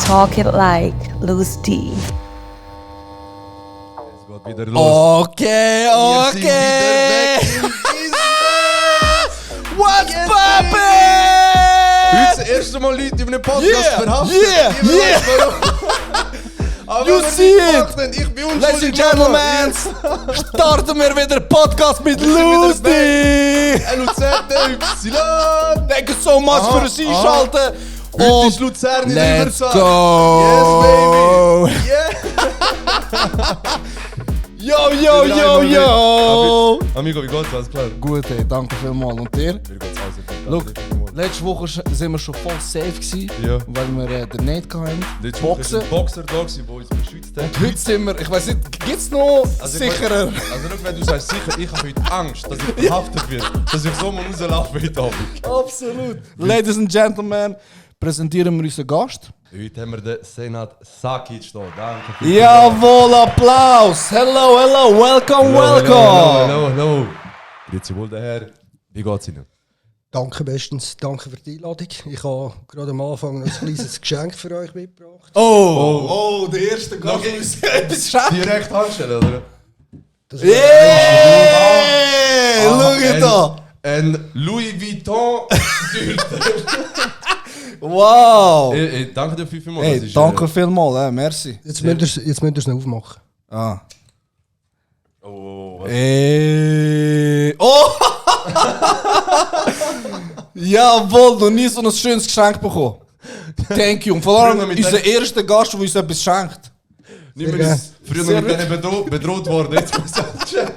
Talk it like Loose D. Es geht wieder los. Okay. Wir sind wieder weg im Business. What's Yes, poppin'? Heute das erste Mal Leute in einem Podcast Yeah, verhaftet. yeah, Ich weiß yeah. warum. Aber You wenn wir see nicht it. gemacht haben, ich bin unschuldig. Ladies and Gentlemen, starten wir wieder Podcast mit sind wieder Lustig. LUZ, Thank you so much Aha, fürs Einschalten. Heute ist Luzern in der let's Überzahl. go. Yes, baby. Yeah. Yo. Amigo, wie geht's? Alles klar? Gut, hey, danke vielmals. Und dir? Mir geht's alles gut. Look, letzte Woche sind wir schon voll safe gewesen, Ja. weil wir den Nate hatten. Letzte Woche Boxen. ist ein Boxer da gewesen, der uns beschützt hat. Und heute sind wir, ich weiß nicht, gibt's noch Also sicherer? Also nicht, wenn du sagst sicher, ich habe heute Angst, dass ich verhaftet werde, dass ich so mal rauslaufe heute Abend. Absolut. Ladies and Gentlemen, präsentieren wir unseren Gast. Heute haben wir den Senat Sakic da. Danke. Jawohl, Applaus! Hello, welcome. Hallo. Grüezi wohl, der Herr. Wie geht's Ihnen? Danke bestens, danke für die Einladung. Ich habe gerade am Anfang noch ein kleines Geschenk für euch mitgebracht. Oh, der erste Gast muss etwas schenken. Direkt anstellen, oder? Das Schau da! Ein Louis Vuitton. Wow! Danke dir vielmals. Hey, Das ist, danke vielmals, merci. Jetzt müsst ihr es noch aufmachen. Ah. Oh. Oh! Jawohl, noch nie so ein schönes Geschenk bekommen. Thank you. Und vor allem Früher mit unser erster Gast, der uns etwas schenkt. Nicht mehr früher mit denen bedroht worden. Jetzt muss ich sagen.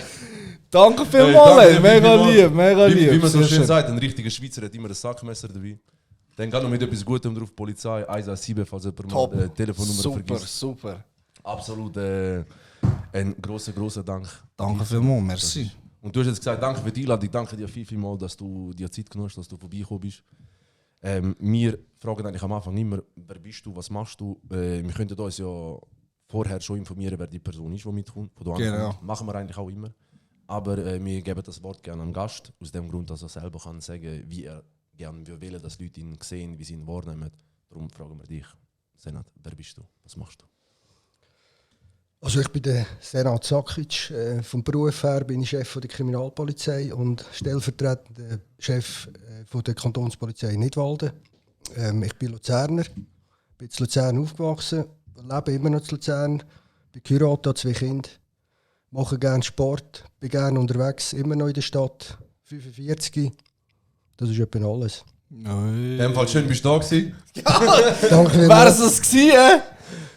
Danke Hey, vielmals, danke ey. dir Mega vielmals. lieb, mega lieb. Wie man so Sehr schön schön. sagt, ein richtiger Schweizer hat immer ein Sackmesser dabei. Dann geht noch mit etwas Gutem drauf, Polizei 117, falls jemand Top. mal Telefonnummer Super, vergisst. super. Absolut ein grosser Dank. Danke vielmals, merci. Und du hast jetzt gesagt, danke für die Einladung, danke dir viel, dass du dir Zeit genommen hast, dass du vorbeigekommen bist. Wir fragen eigentlich am Anfang immer, wer bist du, was machst du? Wir könnten uns ja vorher schon informieren, wer die Person ist, die mitkommt. Wo du Genau. ankommst. Machen wir eigentlich auch immer. Aber wir geben das Wort gerne am Gast, aus dem Grund, dass er selber kann sagen, wie er gerne will, dass Leute ihn sehen, wie sie ihn wahrnehmen. Darum fragen wir dich, Senat, wer bist du, was machst du? Also ich bin der Senat Sakic. Vom Beruf her bin ich Chef der Kriminalpolizei und stellvertretender Chef von der Kantonspolizei Nidwalden. Ich bin Luzerner, bin in Luzern aufgewachsen, lebe immer noch in Luzern, bin geheiratet, habe 2 Kinder, mache gerne Sport, bin gerne unterwegs, immer noch in der Stadt, 45. Das ist etwa alles. In dem Fall schön, bist du da gewesen. Danke Wer vielmals. ist es gewesen?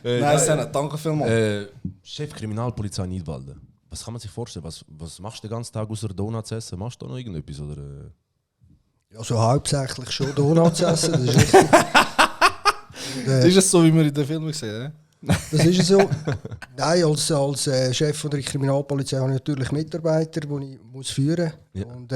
Nein, Senat, danke vielmals. Chef Kriminalpolizei Nidwalden. Was kann man sich vorstellen? Was machst du den ganzen Tag außer Donuts essen? Machst du da noch irgendetwas? Oder? Also hauptsächlich schon Donuts essen, das ist richtig. Ist es so, wie wir in den Filmen sehen? Das ist so. Nein, als Chef von der Kriminalpolizei habe ich natürlich Mitarbeiter, die ich muss führen muss. Ja. Und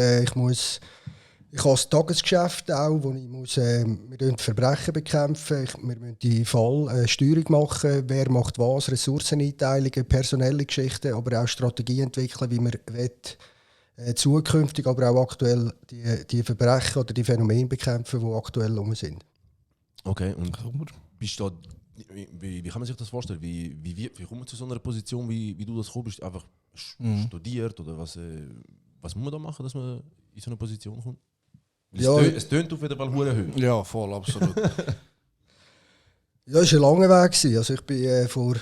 ich habe ein Tagesgeschäft auch, wo ich muss, wir Verbrechen bekämpfen, wir müssen die Fallsteuerung machen, wer macht was, Ressourceneinteilungen, personelle Geschichten, aber auch Strategien entwickeln, wie man will, zukünftig, aber auch aktuell die Verbrechen oder die Phänomene bekämpfen, die aktuell rum sind. Okay, und bist du da, wie kann man sich das vorstellen? Wie kommt man zu so einer Position, wie du das gekommen bist? Einfach studiert oder was muss man da machen, dass man in so eine Position kommt? Weil Ja. es tönt auf jeden Fall hure hoch. Ja, voll, absolut. Ja, es war ein langer Weg. Also ich bin vor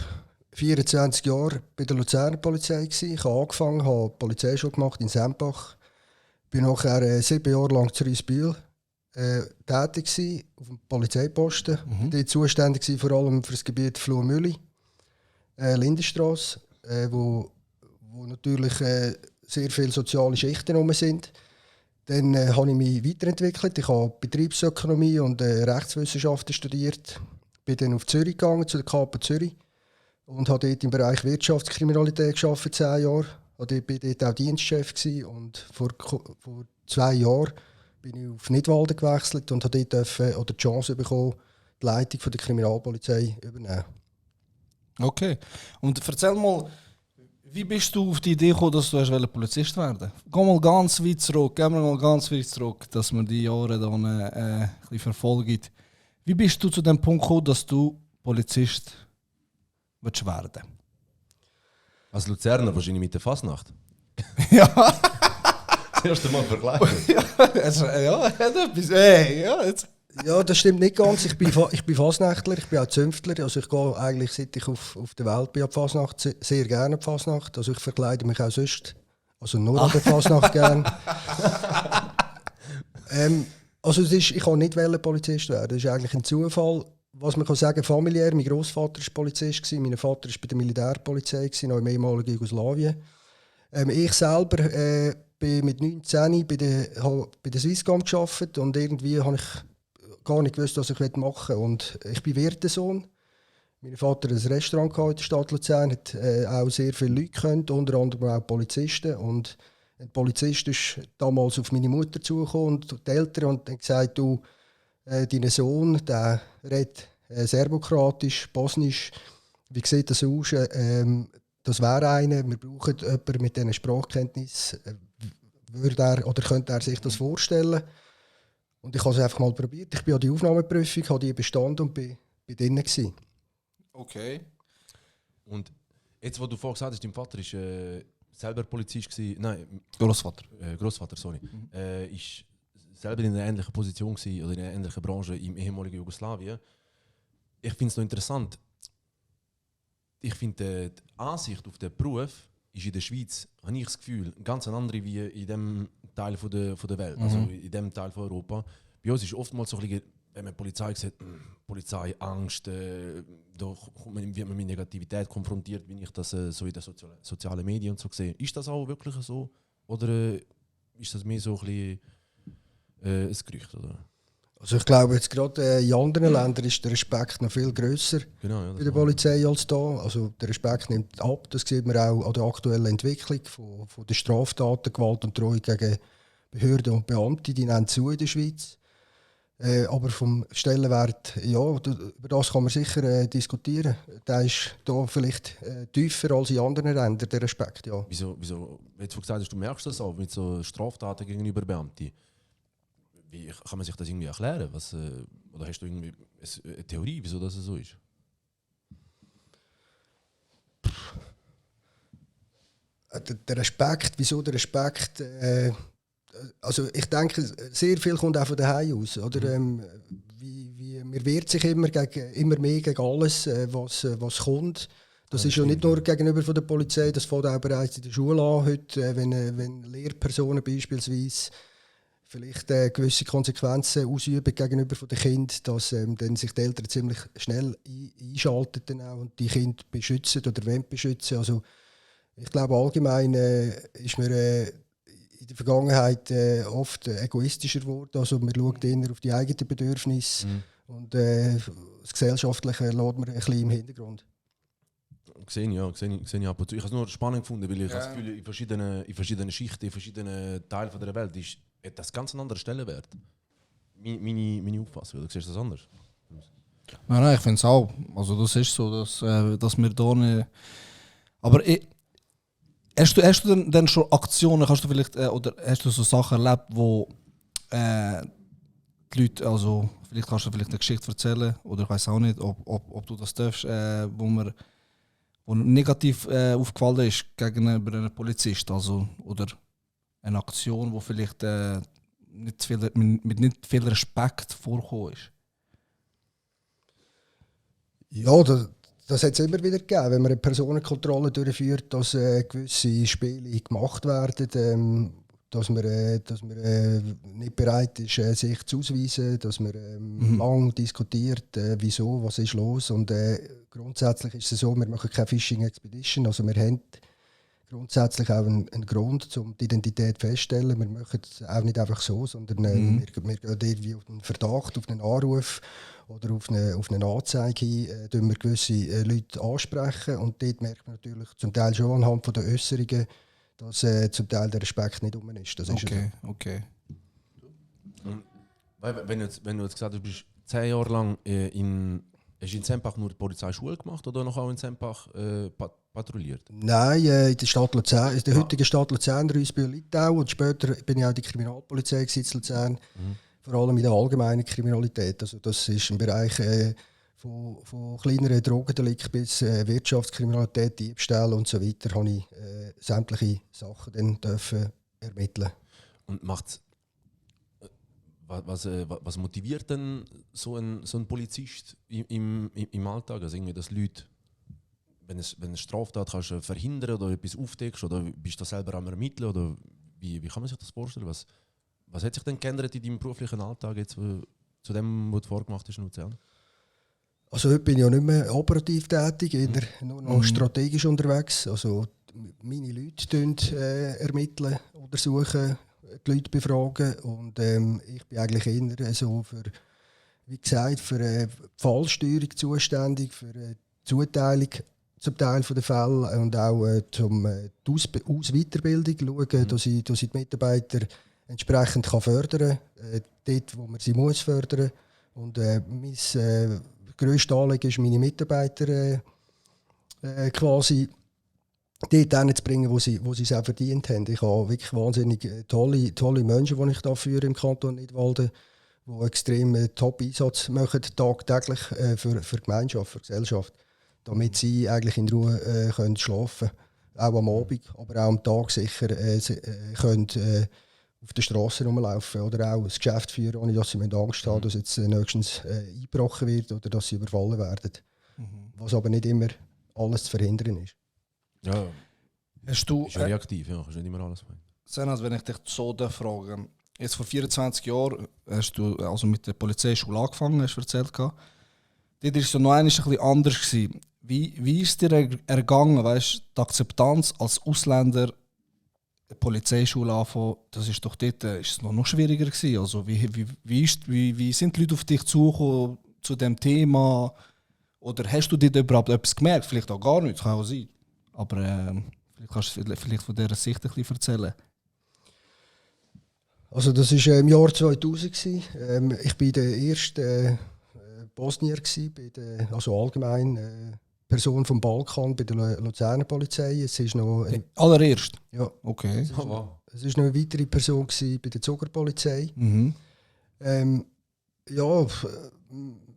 24 Jahren bei der Luzerner Polizei. Ich habe angefangen, habe Polizeischule gemacht in Sempach. Bin nachher 7 Jahre lang zu Rüssbühl tätig gewesen, auf dem Polizeiposten. Bin dort zuständig gewesen, vor allem für das Gebiet Floh-Mülli, Lindenstrasse, wo natürlich sehr viele soziale Schichten rum sind. Dann habe ich mich weiterentwickelt. Ich habe Betriebsökonomie und Rechtswissenschaften studiert. Bin dann auf Zürich gegangen, zu der Kapo Zürich. Und habe dort im Bereich Wirtschaftskriminalität gearbeitet, 10 Jahre. Bin dort auch Dienstchef gewesen. Und vor 2 Jahren bin ich auf Nidwalden gewechselt und habe dort die Chance bekommen, die Leitung von der Kriminalpolizei übernehmen. Okay. Und erzähl mal, wie bist du auf die Idee gekommen, dass du Polizist werden wolltest? Geh mal ganz weit zurück, dass wir die Jahre dann ein bisschen verfolgen. Wie bist du zu dem Punkt gekommen, dass du Polizist willst du werden? Als Luzerner wahrscheinlich mit der Fasnacht. Ja, Das erste Mal vergleichen. ja, etwas. Hey, ja, jetzt. Ja, das stimmt nicht ganz. Ich bin Fasnächtler, ich bin auch Zünftler. Also ich gehe eigentlich, seit ich auf der Welt bin, an die Fasnacht, sehr gerne an die Fasnacht. Also ich verkleide mich auch sonst, also nur an der Fasnacht gerne. Also ich kann nicht Polizist werden, das ist eigentlich ein Zufall. Was man kann sagen, familiär, mein Großvater war Polizist, mein Vater war bei der Militärpolizei, noch im ehemaligen Jugoslawien. Ich selber bin mit 19 bei der Swisscom gearbeitet und irgendwie habe ich gar nicht gewusst, was ich machen will. Und ich bin Wirtesohn. Mein Vater hatte ein Restaurant in der Stadt Luzern, hat auch sehr viele Leute gekannt, unter anderem auch Polizisten. Und ein Polizist ist damals auf meine Mutter zugekommen und die Eltern und hat gesagt, du, dein Sohn, der redet Serbokratisch, Bosnisch, wie sieht das aus? Das wäre einer, wir brauchen jemanden mit diesen Sprachkenntnissen. Könnte er sich das vorstellen? Und ich habe es einfach mal probiert. Ich bin an die Aufnahmeprüfung, habe die bestanden und bin drinnen gewesen. Okay. Und jetzt, wo du vorhin gesagt hast, dein Vater war selber Polizist gewesen, nein, Großvater. Großvater, sorry, ist selber in einer ähnlichen Position gewesen, oder in einer ähnlichen Branche im ehemaligen Jugoslawien. Ich finde es noch interessant. Ich finde, die Ansicht auf den Beruf ist in der Schweiz, habe ich das Gefühl, ganz andere wie in diesem Teil von der Welt, also in diesem Teil von Europa. Bei uns ist oftmals so ein bisschen, wenn man Polizei sieht, Polizei, Angst, da wird man mit Negativität konfrontiert, wie ich das so in den sozialen Medien und so sehe. Ist das auch wirklich so? Oder ist das mehr so ein bisschen ein Gerücht? Oder? Also ich glaube, jetzt gerade in anderen Ländern ist der Respekt noch viel grösser Genau, ja, bei der Polizei als da. Also der Respekt nimmt ab. Das sieht man auch an der aktuellen Entwicklung von der Straftaten, Gewalt und Drohung gegen Behörden und Beamte. Die nehmen zu in der Schweiz. Aber vom Stellenwert, ja, über das kann man sicher diskutieren. Der ist da vielleicht tiefer als in anderen Ländern, der Respekt, ja. Wieso, wenn du gesagt hast, du merkst das auch mit so Straftaten gegenüber Beamten. Wie kann man sich das irgendwie erklären? Oder hast du irgendwie eine Theorie, wieso das so ist? Der Respekt, wieso der Respekt? Also ich denke, sehr viel kommt auch von daheim aus. Oder? Man wehrt sich immer mehr gegen alles, was kommt. Das ist ja nicht nur gegenüber von der Polizei, das fängt auch bereits in der Schule an. Heute, wenn Lehrpersonen beispielsweise vielleicht gewisse Konsequenzen ausüben gegenüber von den Kindern, dass dann sich die Eltern ziemlich schnell einschalten dann auch und die Kinder beschützen oder wollen beschützen. Also ich glaube allgemein ist man in der Vergangenheit oft egoistischer geworden. Also man schaut eher auf die eigenen Bedürfnisse und das Gesellschaftliche lässt man ein bisschen im Hintergrund. Sehe ich ab und zu. Ich habe es nur spannend gefunden, weil ich das Gefühl, in verschiedenen Schichten, in verschiedenen Teilen der Welt hat das ganz einen anderen Stellenwert. Meine Auffassung, oder siehst du das anders? Nein, ich finde es auch. Also das ist so, dass wir da nicht... Aber hast du dann schon Aktionen, kannst du vielleicht, oder hast du so Sachen erlebt, wo die Leute, also vielleicht kannst du vielleicht eine Geschichte erzählen, oder ich weiß auch nicht, ob du das darfst, wo negativ aufgefallen ist gegenüber einem Polizist, also, oder eine Aktion, die vielleicht mit nicht viel Respekt vorgekommen ist? Ja, das hat es immer wieder gegeben, wenn man eine Personenkontrolle durchführt, dass gewisse Spiele gemacht werden, dass man nicht bereit ist, sich zu ausweisen, dass man lang diskutiert, wieso, was ist los. Und grundsätzlich ist es so, wir machen keine Fishing Expedition, also wir haben grundsätzlich auch einen Grund, um die Identität festzustellen. Wir machen es auch nicht einfach so, sondern wir gehen irgendwie auf einen Verdacht, auf einen Anruf oder auf eine Anzeige hin, wir gewisse Leute ansprechen. Und dort merkt man natürlich zum Teil schon anhand der Äußerungen, dass zum Teil der Respekt nicht um ist. Das ist Okay. Wenn du jetzt gesagt hast, du bist 10 Jahre lang hast du in Sempach nur die Polizeischule gemacht oder noch auch in Sempach patrouilliert? Nein, in der Stadt Luzern, in der heutigen Stadt Luzern, Rüssbühl-Litau, und später bin ich auch in der Kriminalpolizei in Luzern, vor allem in der allgemeinen Kriminalität. Also das ist im Bereich von kleineren Drogendelikten bis Wirtschaftskriminalität, Diebstähle und so weiter, habe ich sämtliche Sachen dann dürfen ermitteln. Und was motiviert denn so ein Polizist im Alltag? Also irgendwie, dass Leute, wenn eine Straftat kannst du verhindern oder etwas aufdeckst, oder bist du selber am Ermitteln, oder wie kann man sich das vorstellen? Was hat sich denn geändert in deinem beruflichen Alltag jetzt zu dem, was du vorgemacht hast in Luzern? Also heute bin ich ja nicht mehr operativ tätig, eher nur noch strategisch unterwegs. Also meine Leute ermitteln oder suchen, die Leute befragen, und ich bin eigentlich eher so für, wie gesagt, für Fallsteuerung zuständig, für Zuteilung zum Teil der Fälle und auch die Weiterbildung schauen, dass ich die Mitarbeiter entsprechend fördern kann, dort wo man sie muss fördern. Und mein grösstes Anliegen ist, meine Mitarbeiter quasi dort zu bringen, wo sie es auch verdient haben. Ich habe wirklich wahnsinnig tolle Menschen, die ich da führe im Kanton Nidwalden, die extrem Top-Einsatz machen, tagtäglich für die Gemeinschaft, für die Gesellschaft, damit sie eigentlich in Ruhe können schlafen können. Auch am Abend, aber auch am Tag sicher können auf der Straße rumlaufen oder auch ein Geschäft führen, ohne dass sie Angst haben, dass jetzt nächstens eingebrochen wird oder dass sie überfallen werden. Was aber nicht immer alles zu verhindern ist. Ja, Hast du, ist ja reaktiv, ja, kannst nicht immer alles machen. Senat, wenn ich dich so frage, jetzt vor 24 Jahren hast du also mit der Polizeischule angefangen, hast du erzählt. Dort war es ja noch ein bisschen anders gewesen. Wie ist es dir ergangen, weißt, die Akzeptanz als Ausländer eine Polizeischule anfangen? Das ist doch dort ist es noch schwieriger gewesen. Also wie sind die Leute auf dich zugekommen zu dem Thema? Oder hast du dort überhaupt etwas gemerkt? Vielleicht auch gar nichts, kann auch sein. Aber vielleicht kannst du vielleicht von dieser Sicht ein bisschen erzählen. Also das war im Jahr 2000. Ich war der erste Bosnier, also allgemein Person vom Balkan bei der Luzerner Polizei. Es ist noch Allererst? Ja. Okay. Es war noch eine weitere Person bei der Zuckerpolizei. Ja,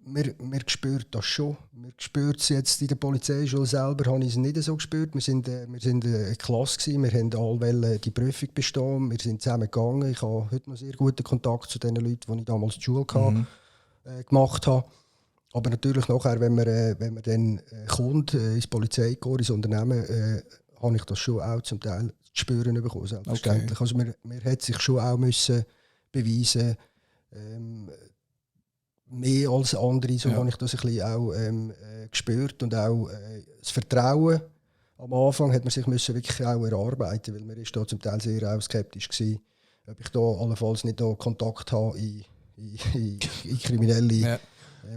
man spürt das schon. Man spürt es jetzt in der Polizeischule selber, habe ich es nicht so gespürt. Wir sind eine Klasse gewesen, wir haben alle die Prüfung bestehen, wir sind zusammen gegangen. Ich habe heute noch sehr guten Kontakt zu den Leuten, die ich damals die Schule gemacht habe. Aber natürlich nachher, wenn man dann kommt ins Polizeikorps, ins Unternehmen, habe ich das schon auch zum Teil zu spüren bekommen, selbstverständlich. Okay. Also man hat sich schon auch müssen beweisen, mehr als andere, so habe ich das ein bisschen auch gespürt. Und auch das Vertrauen am Anfang hat man sich müssen wirklich auch erarbeiten, weil man ist da zum Teil sehr auch skeptisch gewesen, ob ich da allenfalls nicht da Kontakt habe in kriminelle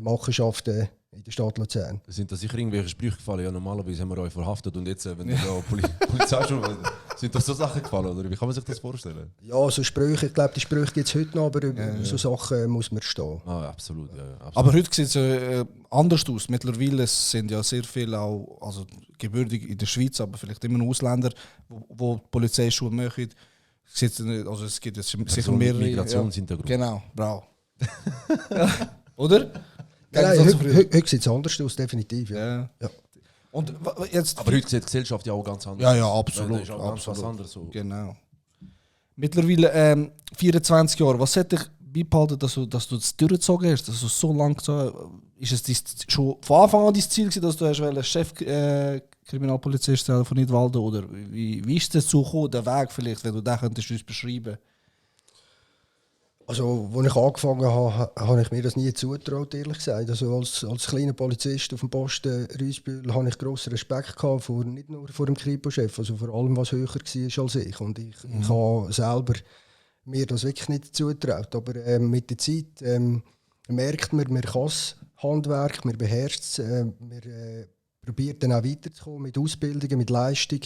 Machenschaften in der Stadt Luzern. Sind da sicher irgendwelche Sprüche gefallen? Ja, normalerweise haben wir euch verhaftet und jetzt, wenn ihr da Polizeischule sind das so Sachen gefallen, oder wie kann man sich das vorstellen? Ja, so Sprüche, ich glaube, die Sprüche gibt es heute noch, aber über so Sachen muss man stehen. Ah, absolut, ja, absolut. Aber heute sieht es anders aus. Mittlerweile sind ja sehr viele auch, also gebürtig in der Schweiz, aber vielleicht immer noch Ausländer, die Polizeischule machen. Also es gibt jetzt sicher mehrere. Migrationshintergrund. Genau, bravo. Oder? Nein, heute sieht es anders aus, definitiv. Ja. Und jetzt, aber heute sieht die Gesellschaft ja auch ganz anders. Ja, absolut. Das ist auch ganz was anderes. So. Genau. Mittlerweile 24 Jahre. Was hat dich beibehalten, dass du das durchgezogen hast? Dass du so lange ist es schon von Anfang an dein Ziel gewesen, dass du Chef Kriminalpolizist von Nidwalden, oder wie ist es dazu gekommen, der Weg vielleicht, wenn du den könntest uns beschreiben? Also, als ich angefangen habe, habe ich mir das nie zugetraut, ehrlich gesagt. Also, als kleiner Polizist auf dem Posten Rüisbühl hatte ich grossen Respekt gehabt, nicht nur vor dem Kripo-Chef, also vor allem, was höher war als ich. Und ich habe selber mir das wirklich nicht zugetraut. Aber mit der Zeit merkt man kann das Handwerk, man beherrscht es, man probiert dann auch weiterzukommen mit Ausbildungen, mit Leistung.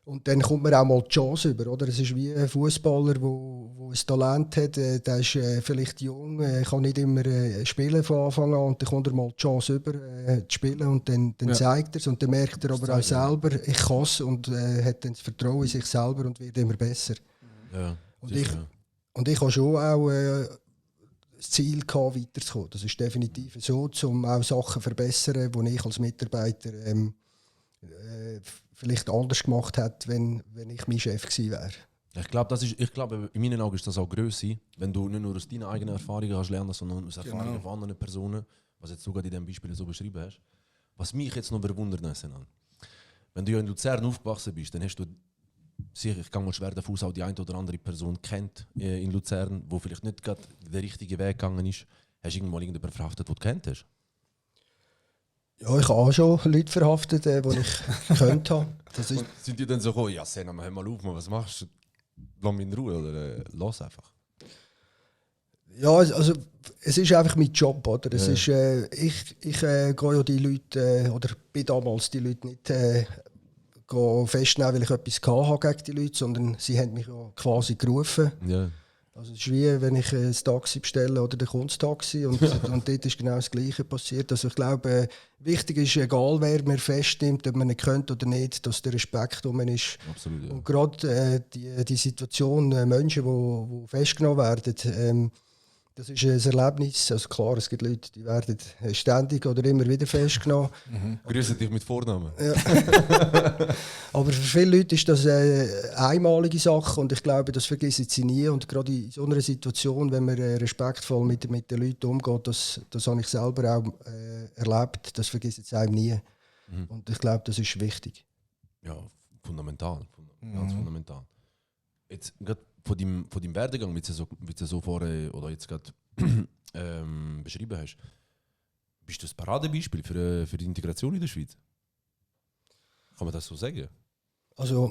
Und dann kommt man auch mal die Chance über, oder? Es ist wie ein Fußballer, der ein Talent hat, der ist vielleicht jung, kann nicht immer spielen von Anfang an, und dann kommt er mal die Chance über, zu spielen, und dann zeigt er es, und dann merkt er aber auch selber, ich kann es, und hat dann das Vertrauen in sich selber und wird immer besser. Ja, und ich habe schon auch das Ziel gehabt, weiterzukommen. Das ist definitiv so, um auch Sachen zu verbessern, die ich als Mitarbeiter vielleicht anders gemacht hätte, wenn ich mein Chef gewesen wäre. Ich glaube, in meinen Augen ist das auch Größe, wenn du nicht nur aus deinen eigenen Erfahrungen kannst lernen, sondern aus Erfahrungen von anderen Personen, was jetzt sogar in diesem Beispiel so beschrieben hast. Was mich jetzt noch verwundert, wenn du ja in Luzern aufgewachsen bist, dann hast du sicher, ich gehe mal schwer davon aus, auch die eine oder andere Person kennt in Luzern, wo vielleicht nicht gerade der richtige Weg gegangen ist. Hast du irgendwann irgendjemanden verhaftet, den du kennt hast? Ja, ich habe auch schon Leute verhaftet, die ich könnte haben. Und sind die dann so gekommen, ja Senna, hör mal auf, was machst du? Lass mich in Ruhe oder lass einfach? Ja, also es ist einfach mein Job, oder? Es ist, ich gehe ja die Leute, oder bin damals die Leute nicht festnehmen, weil ich etwas hatte gegen die Leute, sondern sie haben mich ja quasi gerufen. Ja. Also es ist wie wenn ich ein Taxi bestelle oder der kommt das Taxi und dort ist genau das Gleiche passiert. Also ich glaube, wichtig ist, egal wer man festnimmt, ob man ihn kennt oder nicht, dass der Respekt um ihn ist. Absolut, ja. Und gerade die Situation, Menschen, die festgenommen werden, das ist ein Erlebnis. Also klar, es gibt Leute, die werden ständig oder immer wieder festgenommen. Grüße dich mit Vornamen. Ja. Aber für viele Leute ist das eine einmalige Sache und ich glaube, das vergessen sie nie. Und gerade in so einer Situation, wenn man respektvoll mit den Leuten umgeht, das habe ich selber auch erlebt, das vergessen sie einem nie. Und ich glaube, das ist wichtig. Ja, fundamental. Ganz fundamental. Jetzt gerade von deinem Werdegang, wie du so vorher oder jetzt gerade beschrieben hast, bist du ein Paradebeispiel für die Integration in der Schweiz? Kann man das so sagen? Also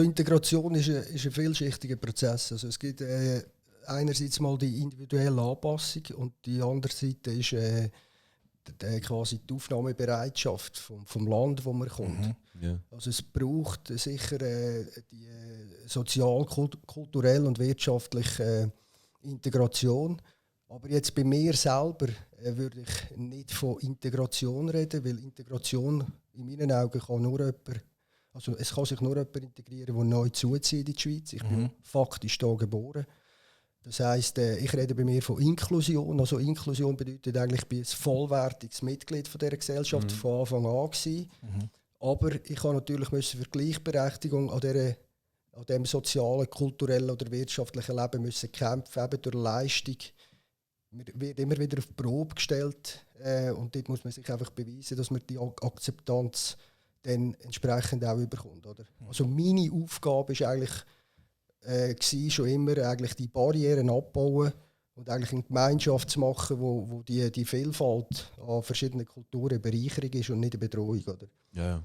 Integration ist ein vielschichtiger Prozess. Also es gibt einerseits mal die individuelle Anpassung und die andere Seite ist quasi die Aufnahmebereitschaft vom Land, wo man kommt. Ja. Also es braucht sicher die sozial, kulturell und wirtschaftliche Integration. Aber jetzt bei mir selber würde ich nicht von Integration reden, weil Integration in meinen Augen kann nur jemand, also es kann sich nur jemand integrieren, der neu zuzieht in die Schweiz. Ich bin faktisch hier geboren. Das heisst, ich rede bei mir von Inklusion. Also Inklusion bedeutet eigentlich, ich bin ein vollwertiges Mitglied von dieser Gesellschaft von Anfang an gewesen. Aber ich habe natürlich für Gleichberechtigung an dem sozialen, kulturellen oder wirtschaftlichen Leben müssen kämpfen, eben durch Leistung. Man wird immer wieder auf die Probe gestellt und dort muss man sich einfach beweisen, dass man die Akzeptanz dann entsprechend auch überkommt. Oder? Also meine Aufgabe ist eigentlich schon immer eigentlich die Barrieren abbauen und eigentlich eine Gemeinschaft zu machen, wo die Vielfalt an verschiedenen Kulturen eine Bereicherung ist und nicht eine Bedrohung. Oder? Ja.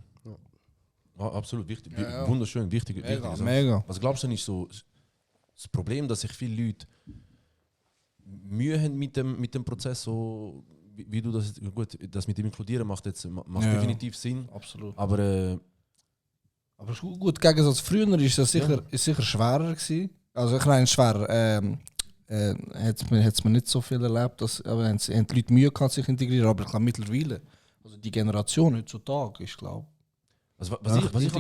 Ah, absolut wichtig. Ja. Wunderschön, wichtig. Mega. Was glaubst du, ist so das Problem, dass sich viele Leute Mühe haben mit dem Prozess, so wie du das mit dem Inkludieren macht definitiv Sinn. Absolut. Aber gut, im Gegensatz früher ist das sicher schwerer gewesen. Also ich meine schwerer. Hat man nicht so viel erlebt, haben die Leute Mühe gehabt, sich integrieren, aber ich glaube mittlerweile, also die Generation heutzutage ist, glaube ich. Also, was ich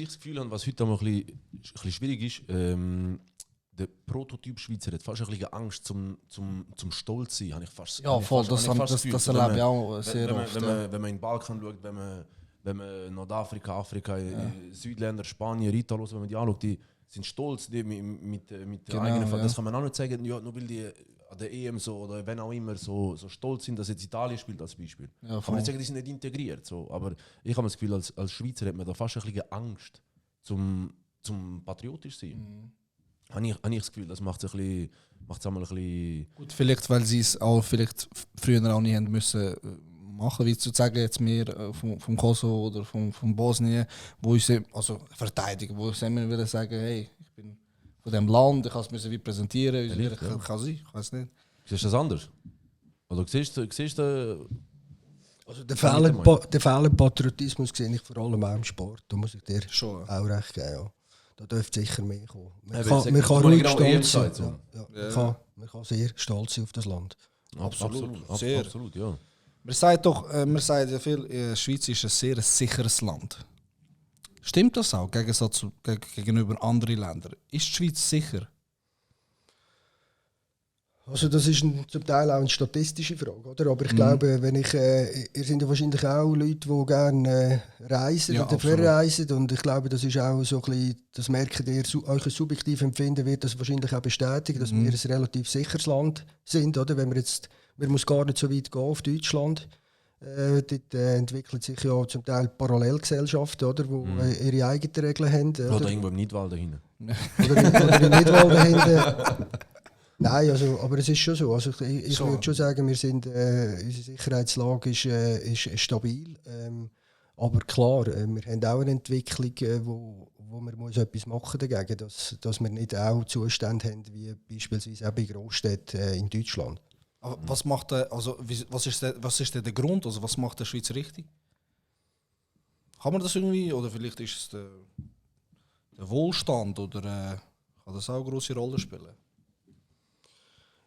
das Gefühl habe, was heute auch ein bisschen schwierig ist, der Prototyp Schweizer hat fast ein bisschen Angst zum Stolz sein. Habe ich fast, ja, voll, das erlebe ich auch sehr oft. Wenn man in den Balkan schaut, wenn man Nordafrika, Afrika, Südländer, Spanien, Italien, wenn man die anschaut, die sind stolz mit der eigenen Fall. Das kann man auch nicht sagen, ja, nur weil die an der EM so oder wenn auch immer so stolz sind, dass jetzt Italien spielt als Beispiel. Ja, kann man nicht sagen, die sind nicht integriert. So. Aber ich habe das Gefühl, als Schweizer hat man da fast ein bisschen Angst zum patriotisch sein. Habe ich das Gefühl, das macht es ein bisschen... Gut, vielleicht, weil sie es auch vielleicht früher auch nicht haben müssen machen, wie zu sagen, jetzt wir vom Kosovo oder vom Bosnien, wo uns also verteidigen, wo uns immer wieder sagen, hey, ich bin von diesem Land, ich kann es wie präsentieren, ich kann sein, ich weiß nicht. Siehst du das anders? Oder siehst du also der fehlende Patriotismus sehe ich vor allem auch im Sport, da muss ich dir schon auch recht geben. Ja. Da dürfte sicher mehr kommen. Man kann ruhig stolz sein. Man kann sehr stolz sein auf das Land. Absolut, ja. Man sagt ja viel, die Schweiz ist ein sehr sicheres Land. Stimmt das auch, gegenüber anderen Ländern? Ist die Schweiz sicher? Also das ist zum Teil auch eine statistische Frage, oder? Aber ich glaube, wenn ihr sind ja wahrscheinlich auch Leute, die gerne reisen Ja, oder absolut. verreisen, und ich glaube, das ist auch so ein bisschen, das merkt ihr, euer subjektives Empfinden wird das wahrscheinlich auch bestätigen, dass wir ein relativ sicheres Land sind, oder? Wenn wir jetzt, man muss gar nicht so weit gehen auf Deutschland. Dort entwickeln sich ja zum Teil Parallelgesellschaften, oder, wo ihre eigenen Regeln haben. Oder irgendwo im Nidwald dahinten. Oder in Nidwald dahinter. Nein, also, aber es ist schon so. Also ich So. würde schon sagen, wir sind, unsere Sicherheitslage ist stabil. Aber klar, wir haben auch eine Entwicklung, wo man muss etwas machen dagegen, dass wir nicht auch Zustände haben wie beispielsweise auch bei Großstädten in Deutschland. Aber was macht also was ist denn der Grund? Also was macht der Schweiz richtig? Kann man das irgendwie, oder vielleicht ist es der Wohlstand, oder kann das auch eine große Rolle spielen?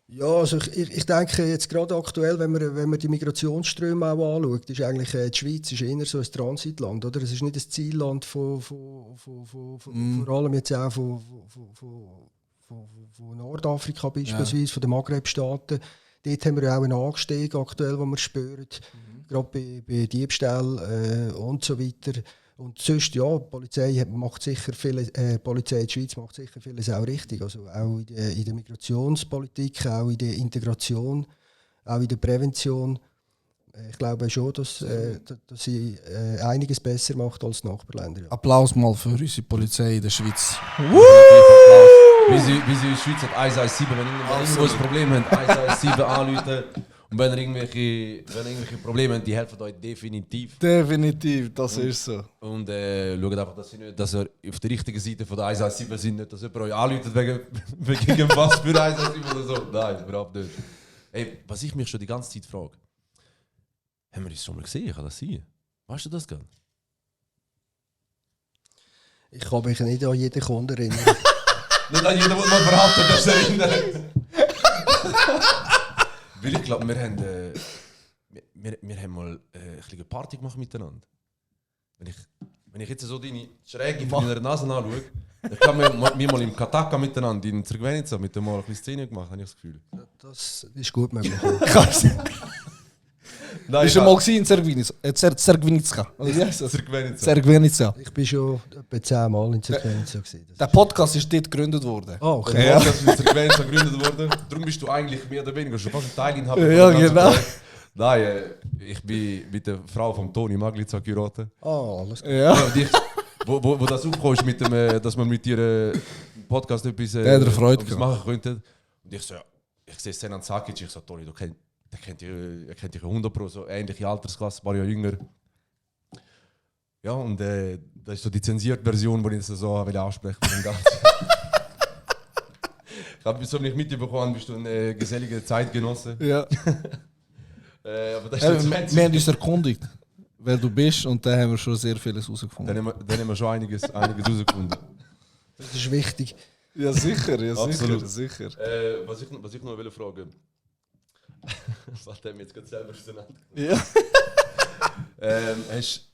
Ja, also ich denke jetzt gerade aktuell, wenn man die Migrationsströme auch anschaut, ist eigentlich die Schweiz ist eher so ein Transitland, oder? Es ist nicht ein Zielland vor allem jetzt auch von Nordafrika beispielsweise, von den Maghreb-Staaten. Dort haben wir auch einen Anstieg aktuell, den wir spüren, gerade bei Diebstahl und so weiter. Und sonst, ja, die Polizei macht sicher vieles, Polizei in der Schweiz macht sicher vieles auch richtig. Also auch in der Migrationspolitik, auch in der Integration, auch in der Prävention. Ich glaube schon, dass sie einiges besser macht als die Nachbarländer. Ja. Applaus mal für unsere Polizei in der Schweiz. Wie sie in der Schweiz hat 117, wenn irgendwo ein Problem haben, 117 anrufen. Und wenn ihr irgendwelche Probleme habt, die helfen euch definitiv. Definitiv, das ist so. Und schaut einfach, dass ihr auf der richtigen Seite von der 117 sind, nicht, dass jemand euch anruft wegen irgendwas für 117 oder so. Nein, überhaupt nicht. Ey, was ich mich schon die ganze Zeit frage, haben wir uns schon mal gesehen? Kann das sein? Weißt du das gerade? Ich kann mich nicht an jeden Kunden erinnern. Nicht an jeden, der mal verhaftet ist, erinnert. Weil ich glaube, wir haben mal eine Party gemacht miteinander. Wenn ich jetzt so deine Schräge von deiner Nase anschaue, ich glaube, wir mal im Kataka miteinander, in Zergwenica, mit dem mal ein bisschen Szene gemacht, habe ich das Gefühl. Das ist gut möglich. Nein, Bist du mal in Zergwenica? Oder wie heißt das? Zergwenica. Zergwenica. Ich bin schon etwa 10 Mal in Zerkwenza gewesen. Der Podcast ist dort gegründet worden. Ah, okay. Ja, das ist in Zergwenica gegründet worden. Darum bist du eigentlich mehr oder weniger schon fast ein Teilinhaber. Ja, von der ganzen genau. Projekt. Nein, ich bin mit der Frau von Toni Maglitz geheiratet. Ah, alles gut. Ja. Ja, wo das aufgekommen ist, mit dem, dass man mit ihr im Podcast etwas, hat er Freude etwas gehabt. machen könnte. Und ich so, ja, ich sehe Senan Sakic, ich so, Toni, er kennt dich 100%, so ähnliche Altersklasse, ein paar Jahre jünger. Ja, und das ist so die zensierte Version, die ich so ansprechen will. Ich habe so nicht mitbekommen, bist du eine gesellige Zeitgenosse. Ja. Aber das Wir ist haben uns erkundigt, wer du bist, und da haben wir schon sehr vieles herausgefunden. dann haben wir schon einiges herausgefunden. Das ist wichtig. Ja, sicher, ja, Absolut. sicher. Was ich noch will fragen, was hat er mir jetzt gerade selber auseinander? Ja. Hast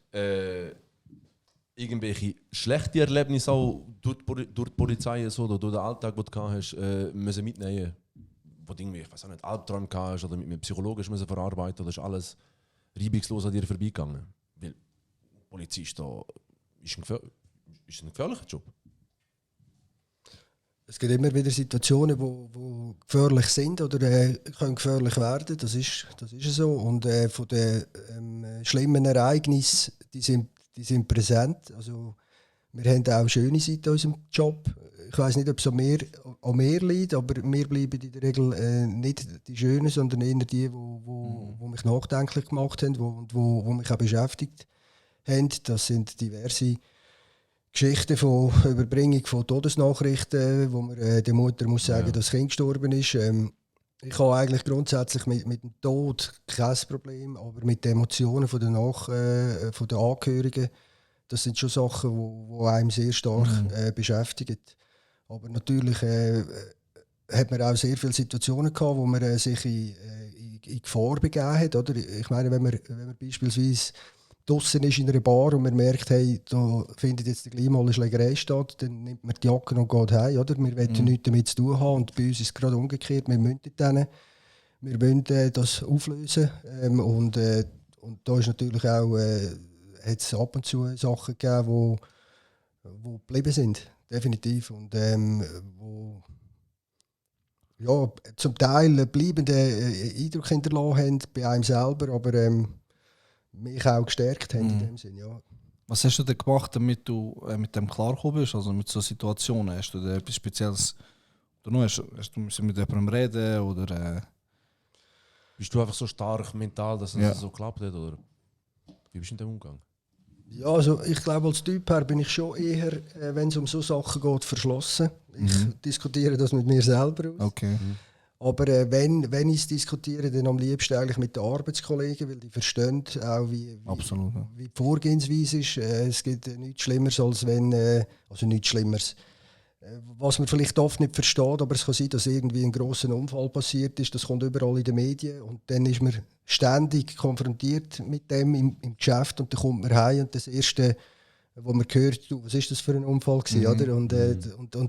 irgendwelche schlechte Erlebnisse auch durch die Polizei so, oder durch den Alltag, den du gehabt hast, müssen mitnehmen, wo du irgendwie, ich weiß auch nicht, Albträume gehabt hast oder mit psychologisch müssen verarbeiten, oder ist alles reibungslos an dir vorbeigegangen? Weil Polizist da ist ein gefährlicher Job. Es gibt immer wieder Situationen, die gefährlich sind oder können gefährlich werden. Das ist so. Und von den schlimmen Ereignissen, die sind präsent. Also, wir haben auch schöne Seiten in unserem Job. Ich weiss nicht, ob es an mir liegt, aber wir bleiben in der Regel nicht die schönen, sondern eher die, die mich nachdenklich gemacht haben und wo mich auch beschäftigt haben. Das sind diverse Geschichten von Überbringung von Todesnachrichten, wo man der Mutter muss sagen, dass das Kind gestorben ist. Ich habe eigentlich grundsätzlich mit dem Tod kein Problem, aber mit den Emotionen von den Angehörigen, das sind schon Sachen, die einem sehr stark beschäftigen. Aber natürlich hat man auch sehr viele Situationen gehabt, wo man sich in Gefahr begeben hat. Oder? Ich meine, wenn man beispielsweise draussen ist in einer Bar und man merkt, hey, da findet jetzt gleich mal eine Schlägerei statt, dann nimmt man die Jacke und geht heim. Oder? Wir wollen nichts damit zu tun haben und bei uns ist es gerade umgekehrt. Wir müssen das auflösen. Und da ist natürlich auch, hat es ab und zu Sachen gegeben, wo geblieben sind, definitiv. Und wo ja, zum Teil bleibenden Eindruck hinterlassen haben bei einem selber, aber mich auch gestärkt haben in dem Sinn, ja. Was hast du denn gemacht, damit du mit dem klargekommen bist? Also mit so Situationen? Hast du da etwas Spezielles? Oder nur, hast du mit jemandem reden? Oder, Bist du einfach so stark mental, dass es so klappt hat? Oder wie bist du in dem Umgang? Ja, also ich glaube, als Typ her bin ich schon eher, wenn es um so Sachen geht, verschlossen. Ich diskutiere das mit mir selber aus. okay. Aber wenn ich es diskutiere, dann am liebsten eigentlich mit den Arbeitskollegen, weil die verstehen auch, Absolut, ja. wie die Vorgehensweise ist. Es gibt nichts Schlimmeres, als wenn, also nichts Schlimmeres, was man vielleicht oft nicht versteht, aber es kann sein, dass irgendwie ein grosser Unfall passiert ist. Das kommt überall in den Medien und dann ist man ständig konfrontiert mit dem im Geschäft und dann kommt man heim und das Erste, wo man hört, was ist das für ein Unfall gewesen, oder? Und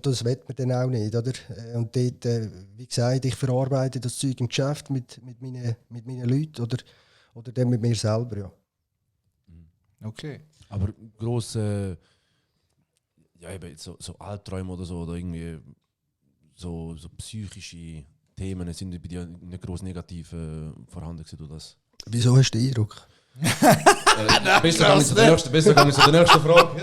das will man dann auch nicht, oder? Und dort, wie gesagt, ich verarbeite das Zeug im Geschäft mit meinen Leuten oder dann mit mir selber, ja. Okay. Aber grosse, ja eben so Albträume oder so, oder irgendwie so psychische Themen sind bei dir nicht gross negativ vorhanden gewesen, oder das? Wieso hast du den Eindruck? Besser kann ich zu der nächsten Frage.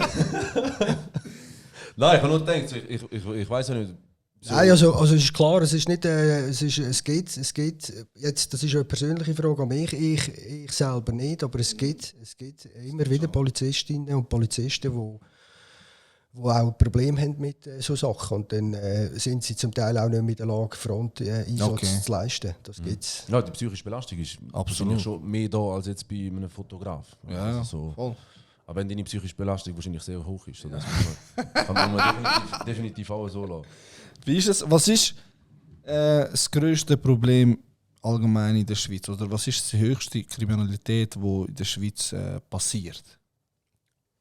Nein, ich habe nur gedacht, ich weiß ja nicht. So. Nein, also es ist klar, es ist nicht, es geht, jetzt, das ist eine persönliche Frage an mich, ich selber nicht, aber es gibt immer wieder Polizistinnen und Polizisten, die auch Probleme haben mit so Sachen und dann sind sie zum Teil auch nicht mehr in der Lage, Fronteinsatz zu leisten. Das gibt's. Ja, die psychische Belastung ist wahrscheinlich schon mehr da als jetzt bei einem Fotograf. Ja, also so. voll. Aber wenn deine psychische Belastung wahrscheinlich sehr hoch ist, so, das kann man definitiv auch so lassen. Wie ist es? Was ist das grösste Problem allgemein in der Schweiz? Oder was ist die höchste Kriminalität, die in der Schweiz passiert?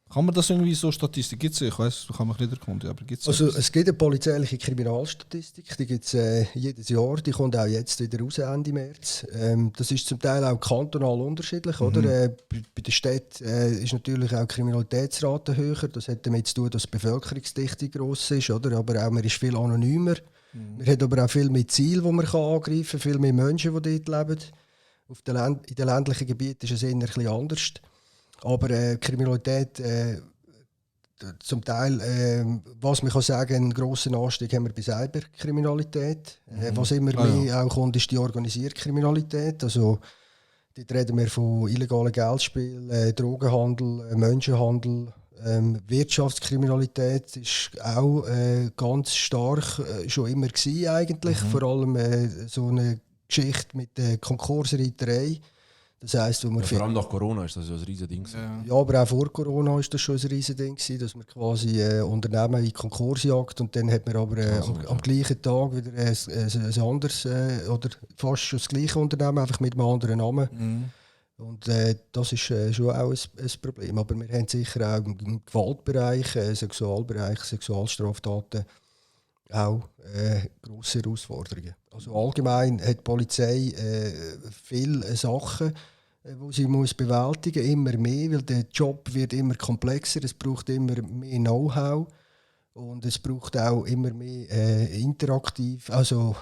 Kann man das irgendwie so Statistik? Gibt's? Ich weiß, ich habe mich nicht erkundigt, aber gibt es? Also es gibt eine polizeiliche Kriminalstatistik, die gibt es jedes Jahr, die kommt auch jetzt wieder raus, Ende März. Das ist zum Teil auch kantonal unterschiedlich. Oder? Bei den Städten ist natürlich auch die Kriminalitätsrate höher. Das hat damit zu tun, dass die Bevölkerungsdichte gross ist. Oder? Aber auch man ist viel anonymer. Man hat aber auch viel mehr Ziele, die man angreifen kann, viel mehr Menschen, die dort leben. In den ländlichen Gebieten ist es eher ein bisschen anders. Aber Kriminalität, zum Teil, was man kann sagen, einen grossen Anstieg haben wir bei Cyberkriminalität. Was immer mehr auch kommt, ist die organisierte Kriminalität. Also, dort reden wir von illegalen Geldspielen, Drogenhandel, Menschenhandel. Wirtschaftskriminalität ist auch ganz stark schon immer gewesen, eigentlich. Vor allem so eine Geschichte mit der Konkursreiterei. Das heisst, wo man vor allem nach Corona ist das ja ein riesiges Ding. Ja, aber auch vor Corona war das schon ein riesiges Ding, dass man quasi Unternehmen in Konkurs jagt und dann hat man aber am gleichen Tag wieder ein anderes oder fast schon das gleiche Unternehmen, einfach mit einem anderen Namen. Und das ist schon auch ein Problem. Aber wir haben sicher auch im Gewaltbereich, Sexualbereich, Sexualstraftaten auch grosse Herausforderungen. Also allgemein hat die Polizei viele Sachen, die sie muss bewältigen muss, immer mehr, weil der Job wird immer komplexer, es braucht immer mehr Know-how und es braucht auch immer mehr interaktiv, also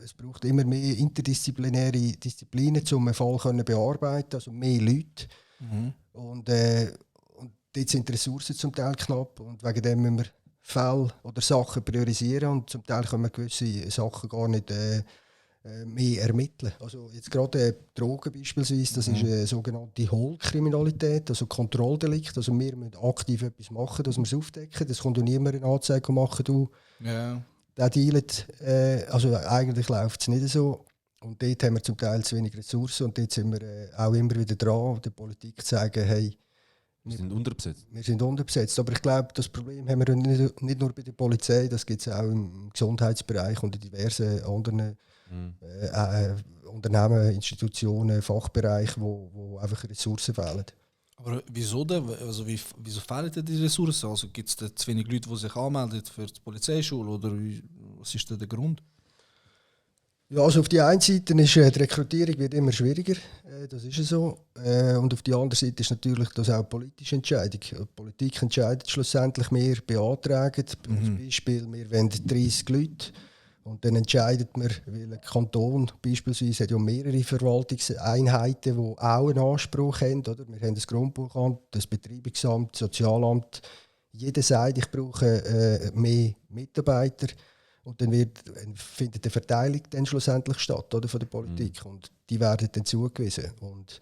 es braucht immer mehr interdisziplinäre Disziplinen, um einen Fall zu bearbeiten, also mehr Leute. Und dort sind die Ressourcen zum Teil knapp und wegen dem müssen wir Fälle oder Sachen priorisieren und zum Teil können wir gewisse Sachen gar nicht mehr ermitteln. Also jetzt gerade Drogen beispielsweise, das ist eine sogenannte Hohlkriminalität, also Kontrolldelikt. Also wir müssen aktiv etwas machen, dass wir es aufdecken. Das kommt auch niemand eine Anzeige machen, du, der dealt. Also eigentlich läuft es nicht so. Und dort haben wir zum Teil zu wenig Ressourcen und dort sind wir auch immer wieder dran, der Politik zu sagen, hey, wir sind unterbesetzt. Wir sind unterbesetzt, aber ich glaube, das Problem haben wir nicht nur bei der Polizei, das gibt es auch im Gesundheitsbereich und in diversen anderen Unternehmen, Institutionen, Fachbereiche, wo einfach Ressourcen fehlen. Aber wieso denn? Also wieso fehlen denn die Ressourcen? Also gibt es da zu wenig Leute, die sich anmelden für die Polizeischule? Oder was ist denn der Grund? Ja, also auf die einen Seite ist die Rekrutierung wird immer schwieriger, das ist so. Und auf die andere Seite ist natürlich das auch eine politische Entscheidung. Die Politik entscheidet schlussendlich, wir beantragen, zum Beispiel, wir wollen 30 Leute. Und dann entscheidet man, weil ein Kanton beispielsweise hat ja mehrere Verwaltungseinheiten, die auch einen Anspruch haben. Oder? Wir haben das Grundbuchamt, das Betreibungsamt, das Sozialamt. Jeder sagt, ich brauche mehr Mitarbeiter. Und dann findet eine Verteilung dann schlussendlich statt, oder, von der Politik. Und die werden dann zugewiesen. Und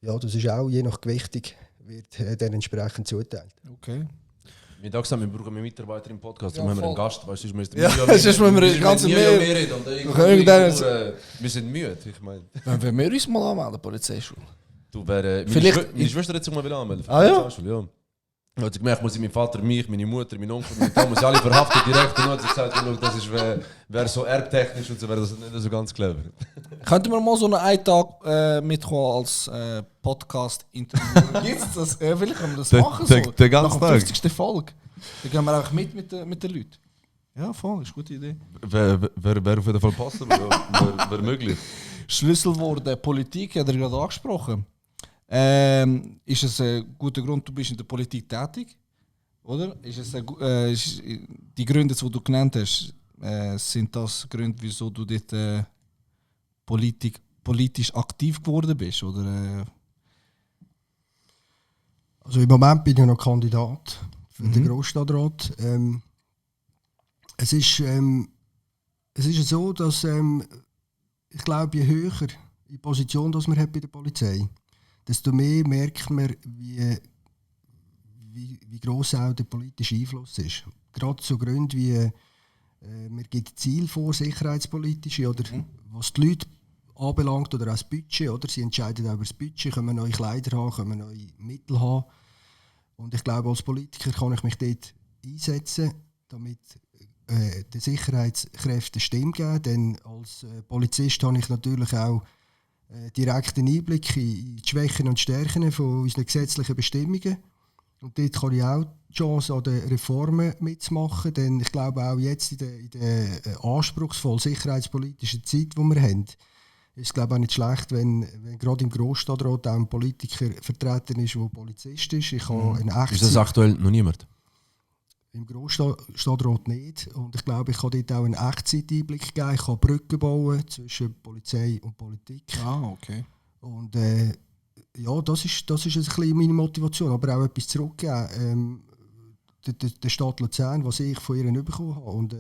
ja, das ist auch je nach Gewichtung wird dann entsprechend zugeteilt. Okay. Wir haben gesagt, wir brauchen mehr Mitarbeiter im Podcast, darum Ja, haben wir einen voll. Gast. Weißt du, sonst sonst müssen wir ganz mehr reden. Und Irgendwann- wir sind müde, ich meine. Wenn wir uns mal anmelden, Polizeischule. Du Vielleicht- meine Schwester hat sich mal anmelden. Ah, ja? Ja. Dann hat sie gemerkt, muss ich meinen Vater, mich, meine Mutter, meinen Onkel, meine Tante, muss ich alle verhaften direkt. Und dann hat sie gesagt, schau, das wäre so erbtechnisch und so, wäre das nicht so ganz clever. Könnten wir mal so einen Tag mitkommen als Podcast-Interview? Gibt's das? Vielleicht können wir das machen. So. den ganzen Nach der Tag? 50. Folge. Dann gehen wir einfach mit den Leuten. Ja, voll, ist eine gute Idee. Wäre auf jeden Fall passen, wäre möglich. Schlüsselworte Politik hat er gerade angesprochen. Ist es ein guter Grund, du bist in der Politik tätig? Oder? Ist es die Gründe, die du genannt hast, sind das Gründe, wieso du dort politisch aktiv geworden bist? Oder, Also im Moment bin ich noch Kandidat für den Grossstadtrat. Es ist so, dass ich glaube, je höher die Position das man hat bei der Polizei, desto mehr merkt man, wie gross auch der politische Einfluss ist. Gerade so Gründe wie man gibt Ziele vor, sicherheitspolitische, oder was die Leute anbelangt, oder auch das Budget. Oder? Sie entscheiden auch über das Budget, können wir neue Kleider haben, können wir neue Mittel haben. Und ich glaube, als Politiker kann ich mich dort einsetzen, damit den Sicherheitskräften Stimme geben. Denn als Polizist habe ich natürlich auch direkten Einblick in die Schwächen und Stärken von unseren gesetzlichen Bestimmungen. Und dort kann ich auch die Chance an den Reformen mitzumachen. Denn ich glaube auch jetzt in der anspruchsvollen sicherheitspolitischen Zeit, die wir haben, ist es glaube ich auch nicht schlecht, wenn gerade im Grossstadtrat auch ein Politiker vertreten ist, der Polizist ist. Ich habe eine Ist das aktuell noch niemand? Im Grossstadtrat nicht. Und ich glaube, ich kann dort auch einen Echtzeiteinblick geben. Ich kann Brücken bauen zwischen Polizei und Politik. Ah, okay. Und ja, das ist ein bisschen meine Motivation. Aber auch etwas zurückgeben. Der Stadt Luzern, was ich von ihr bekommen habe. Und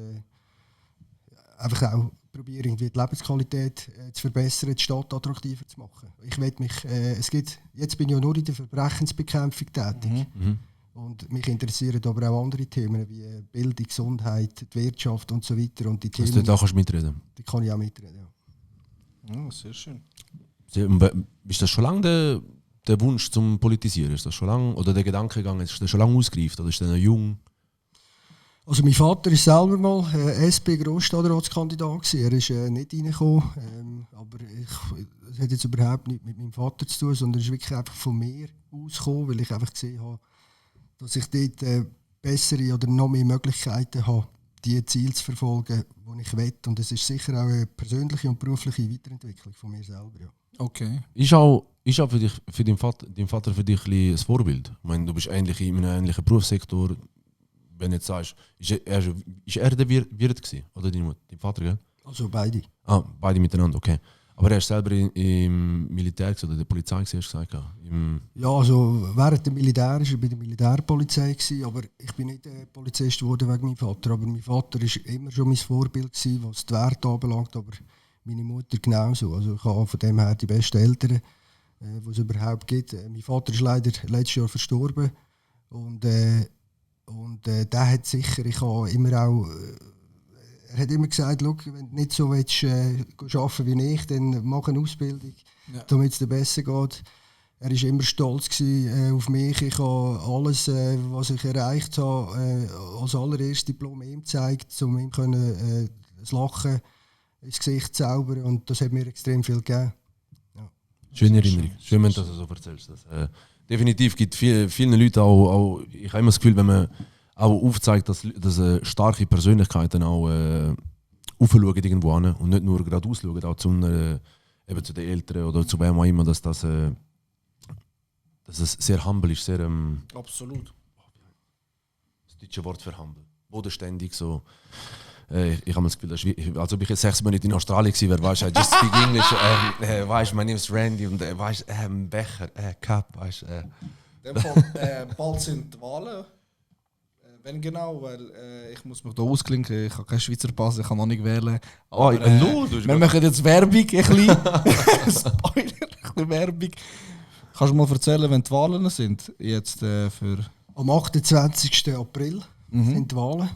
einfach auch probieren, irgendwie die Lebensqualität zu verbessern, die Stadt attraktiver zu machen. Ich will mich, jetzt bin ich ja nur in der Verbrechensbekämpfung tätig. Und mich interessieren aber auch andere Themen wie Bildung, Gesundheit, die Wirtschaft und so weiter. Und die Dass Themen, du da kannst mitreden. die kann ich auch mitreden. Ja. Ja, sehr schön. Ist das schon lange der Wunsch zum Politisieren? Ist das schon lange, oder der Gedankengang, ist das schon lange ausgereift, oder ist der noch jung? Also mein Vater ist selber mal SP-Grossstadtratskandidat gewesen. Er ist nicht reingekommen, aber es hat jetzt überhaupt nichts mit meinem Vater zu tun, sondern es ist wirklich einfach von mir ausgekommen, weil ich einfach gesehen habe, dass ich dort bessere oder noch mehr Möglichkeiten habe, die Ziele zu verfolgen, die ich will. Und es ist sicher auch eine persönliche und berufliche Weiterentwicklung von mir selber. Ja. Okay. Ist auch für deinen Vater für dich ein bisschen ein Vorbild? Ich meine, du bist eigentlich in einem ähnlichen Berufssektor. Wenn du jetzt sagst, ist er der Wirt gewesen? Oder dein Vater, gell? Also beide. Ah, beide miteinander, okay. Aber er ist selber im Militär oder der Polizei, hast du gesagt? Ja, also während dem Militär war er bei der Militärpolizei, aber ich bin nicht Polizist geworden wegen meinem Vater. Aber mein Vater war immer schon mein Vorbild gewesen, was die Werte anbelangt, aber meine Mutter genauso. Also ich habe von dem her die besten Eltern, die es überhaupt gibt. Mein Vater ist leider letztes Jahr verstorben und der hat sicher, ich habe immer auch, er hat immer gesagt, wenn du nicht so willst, arbeiten wie ich, dann mach eine Ausbildung, damit es dir besser geht. Er war immer stolz auf mich. Ich habe alles, was ich erreicht habe, als allererstes Diplom ihm gezeigt, um ihm das Lachen ins Gesicht zaubern und das hat mir extrem viel gegeben. Schöne Erinnerung. Schön, wenn du das so erzählst. Definitiv gibt vielen Leuten auch, ich habe immer das Gefühl, wenn man auch aufzeigt, dass starke Persönlichkeiten auch aufschauen irgendwo hin und nicht nur gerade ausschauen, auch zu den Eltern oder zu wem auch immer, dass es sehr humble ist, sehr Absolut. das deutsche Wort für humble. Bodenständig so. Ich habe das Gefühl, als ob ich jetzt 6 Monate in Australien gewesen wäre, weißt du, I just speak English, weißt du, my name is Randy und weißt du, Becher, Cup, weißt du. Bald sind die Wahlen. Wenn genau, weil ich muss mich da ausklinken, ich habe keinen Schweizer Pass, ich kann noch nicht wählen. Aber, wir machen jetzt Werbung, ein bisschen. Spoiler, ein bisschen Werbung. Kannst du mal erzählen, wenn die Wahlen sind? Jetzt für... Am 28. April sind die Wahlen.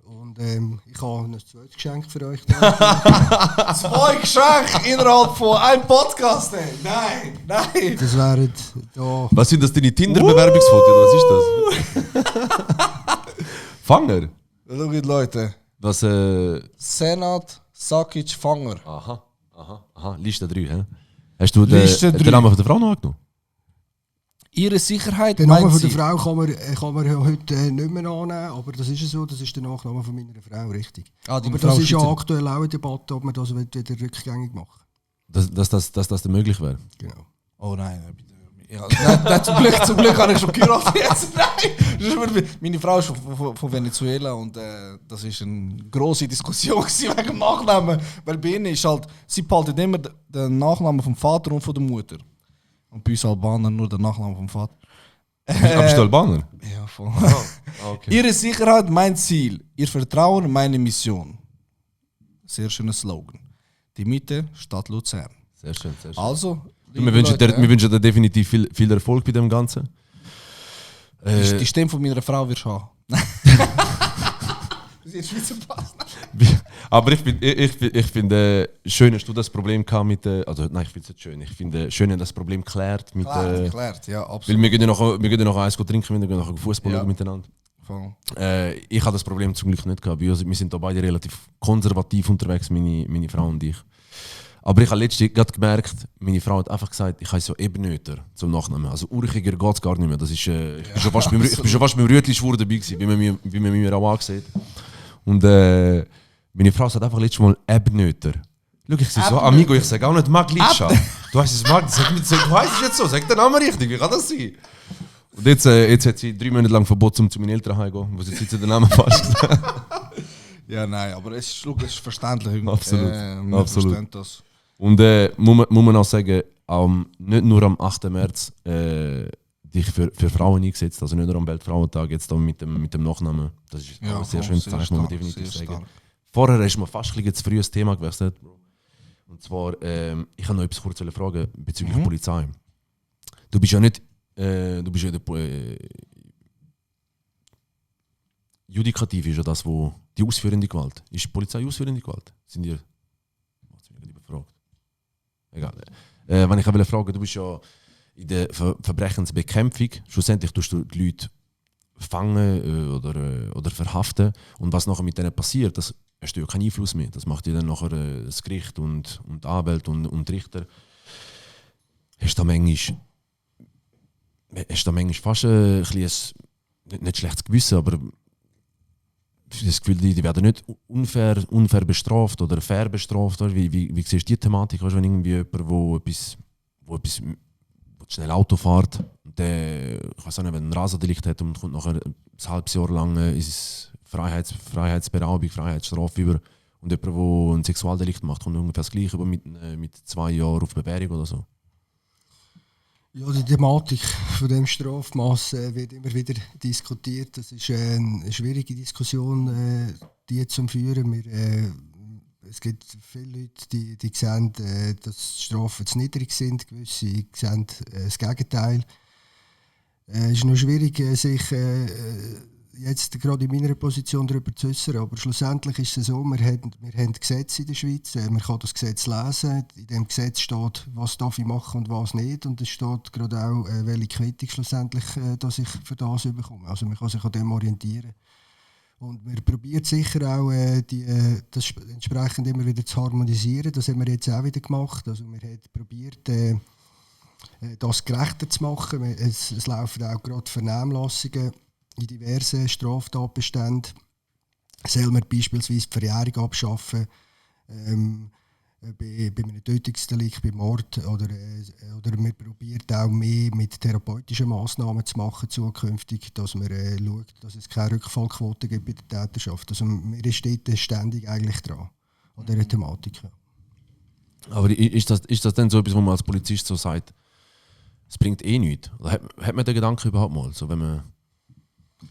Und ich habe ein zweites Geschenk für euch. 2 Geschenke innerhalb von einem Podcast? Nein! Das wären da. Was sind das, deine Tinder-Bewerbungsfotos? Was ist das? Fanger? Schaut Leute. Was, Senat Sakic Fanger. Aha, Liste 3, hä? Hast du Liste den 3. Namen von der Frau noch angenommen? Ihre Sicherheit Den Namen meint von der sie. Frau kann man ja heute nicht mehr annehmen, aber das ist so, das ist der Nachname von meiner Frau, richtig. Deine Aber Frau das ist ja Schweizer- aktuell auch eine Debatte, ob man das wieder rückgängig machen. Dass das denn möglich wäre? Genau. Oh nein, bitte. Ja, nein, zum Glück habe ich schon geheiratet jetzt. Nein. Meine Frau ist von Venezuela und das war eine grosse Diskussion wegen dem Nachnamen. Weil bei ihnen ist halt, sie behalten immer den Nachnamen vom Vater und von der Mutter. Und bei uns Albanern nur den Nachnamen vom Vater. Aber bist du Albaner? Ja, voll. Okay. Ihre Sicherheit, mein Ziel. Ihr Vertrauen, meine Mission. Sehr schöner Slogan. Die Mitte, Stadt Luzern. Sehr schön, sehr schön. Also, Wir wünschen dir definitiv viel Erfolg bei dem Ganzen. Die Stimme von meiner Frau wirst du haben. Sie hat Schweizer Pass. Aber ich finde, schön hast du das Problem gehabt mit also nein, ich finde es nicht schön. Ich finde schön, dass das Problem geklärt mit Klärt, ja, weil absolut. wir gehen noch eins trinken, wir gehen noch Fußball schauen miteinander. Voll. Ich habe das Problem zum Glück nicht gehabt. Wir sind da beide relativ konservativ unterwegs, meine Frau und ich. Aber ich habe letztens gerade gemerkt, meine Frau hat einfach gesagt, ich heiße so Ebenöter zum Nachnamen. Also urchiger geht es gar nicht mehr. Das ist, ich bin schon fast beim Rütli-Schwur dabei gewesen, wie man mir auch ansieht. Und meine Frau sagt einfach letztes Mal Ebenöter. Schau, ich sage so, Amigo, ich sage auch nicht Maglitscha. Du heißt es Maglitscha. Du heißt es jetzt so, sag den Namen richtig, wie kann das sein? Und jetzt hat sie 3 Monate lang verboten, zu meinen Eltern heimzugehen, wo sie jetzt den Namen falsch gesagt. Ja, nein, aber es ist verständlich. Absolut, Wir absolut. verstehen das. Und muss man auch sagen, nicht nur am 8. März dich für Frauen eingesetzt, also nicht nur am Weltfrauentag, jetzt mit dem Nachnamen. Das ist auch ein sehr schönes Zeichen, muss man definitiv sagen. Vorher ist mir fast ein zu früh das Thema gewechselt. Und zwar, ich habe noch etwas kurz fragen bezüglich Polizei. Du bist ja nicht, du bist ja der Judikativ ist ja das, wo die ausführende Gewalt. Ist die Polizei ausführende Gewalt? Sind ihr? Was mich lieber gefragt. Egal. Wenn ich will fragen, du bist ja in der Verbrechensbekämpfung. Schlussendlich tust du die Leute fangen oder verhaften. Und was nachher mit denen passiert, das hast du ja keinen Einfluss mehr. Das macht ja dann nachher das Gericht und Anwälte und Richter. Hast du da manchmal fast ein bisschen nicht schlechtes Gewissen, aber das Gefühl, die werden nicht unfair bestraft oder fair bestraft. Oder? Wie siehst du die Thematik? Weißt, wenn irgendwie jemand, wo etwas schnell Auto fährt, der, ich weiß nicht, wenn ein Rasendelikt hat und kommt nachher ein halbes Jahr lang ist es Freiheitsberaubung, Freiheitsstrafe über, und jemand, der ein Sexualdelikt macht, kommt ungefähr das Gleiche über mit 2 Jahren auf Bewährung oder so. Ja, die Thematik von dem Strafmaß wird immer wieder diskutiert. Das ist eine schwierige Diskussion, die zu führen. Es gibt viele Leute, die sehen, dass die Strafen zu niedrig sind. Gewisse sehen das Gegenteil. Es ist noch schwierig, sich jetzt gerade in meiner Position darüber zu äußern. Aber schlussendlich ist es so, wir haben Gesetze in der Schweiz. Man kann das Gesetz lesen. In dem Gesetz steht, was darf ich machen und was nicht. Und es steht gerade auch, welche Quittung schlussendlich, dass ich für das bekomme. Also man kann sich an dem orientieren. Und wir probieren sicher auch, das entsprechend immer wieder zu harmonisieren. Das haben wir jetzt auch wieder gemacht. Also wir haben probiert, das gerechter zu machen. Es laufen auch gerade Vernehmlassungen in diversen Straftatbeständen. Soll man beispielsweise die Verjährung abschaffen, bei einem Tötungsdelikt, bei Mord, oder wir probieren auch mehr mit therapeutischen Massnahmen zu machen zukünftig, dass man schaut, dass es keine Rückfallquote gibt bei der Täterschaft. Also wir sind dort ständig eigentlich dran an dieser Thematik. Aber ist das dann so etwas, wo man als Polizist so sagt, es bringt eh nichts? Oder hat man den Gedanken überhaupt mal, so wenn man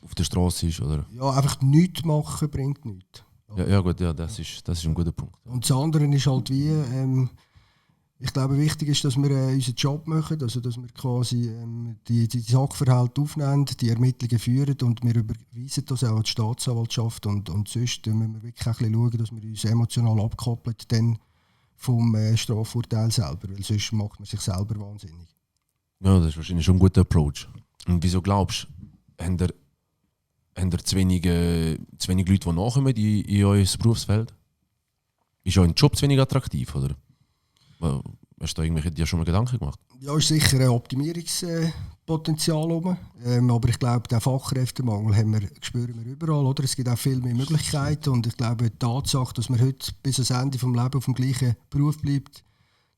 auf der Straße ist? Oder? Ja, einfach nichts machen bringt nichts. Ja gut, ja, das ist ein guter Punkt. Und das andere ist halt wie, ich glaube, wichtig ist, dass wir unseren Job machen, also dass wir quasi die Sachverhalte aufnehmen, die Ermittlungen führen und wir überweisen das auch an die Staatsanwaltschaft und sonst müssen wir wirklich ein bisschen schauen, dass wir uns emotional abkoppeln dann vom Strafurteil selber, weil sonst macht man sich selber wahnsinnig. Ja, das ist wahrscheinlich schon ein guter Approach. Und wieso glaubst du, haben ihr zu wenig Leute, die nachkommen in euer Berufsfeld? Ist euer Job zu wenig attraktiv, oder? Hast du da dir schon mal Gedanken gemacht? Ja, ist sicher ein Optimierungspotenzial rum. Aber ich glaube, den Fachkräftemangel spüren wir überall. Oder? Es gibt auch viel mehr Möglichkeiten. Und ich glaube, die Tatsache, dass man heute bis ans Ende des Lebens auf dem gleichen Beruf bleibt,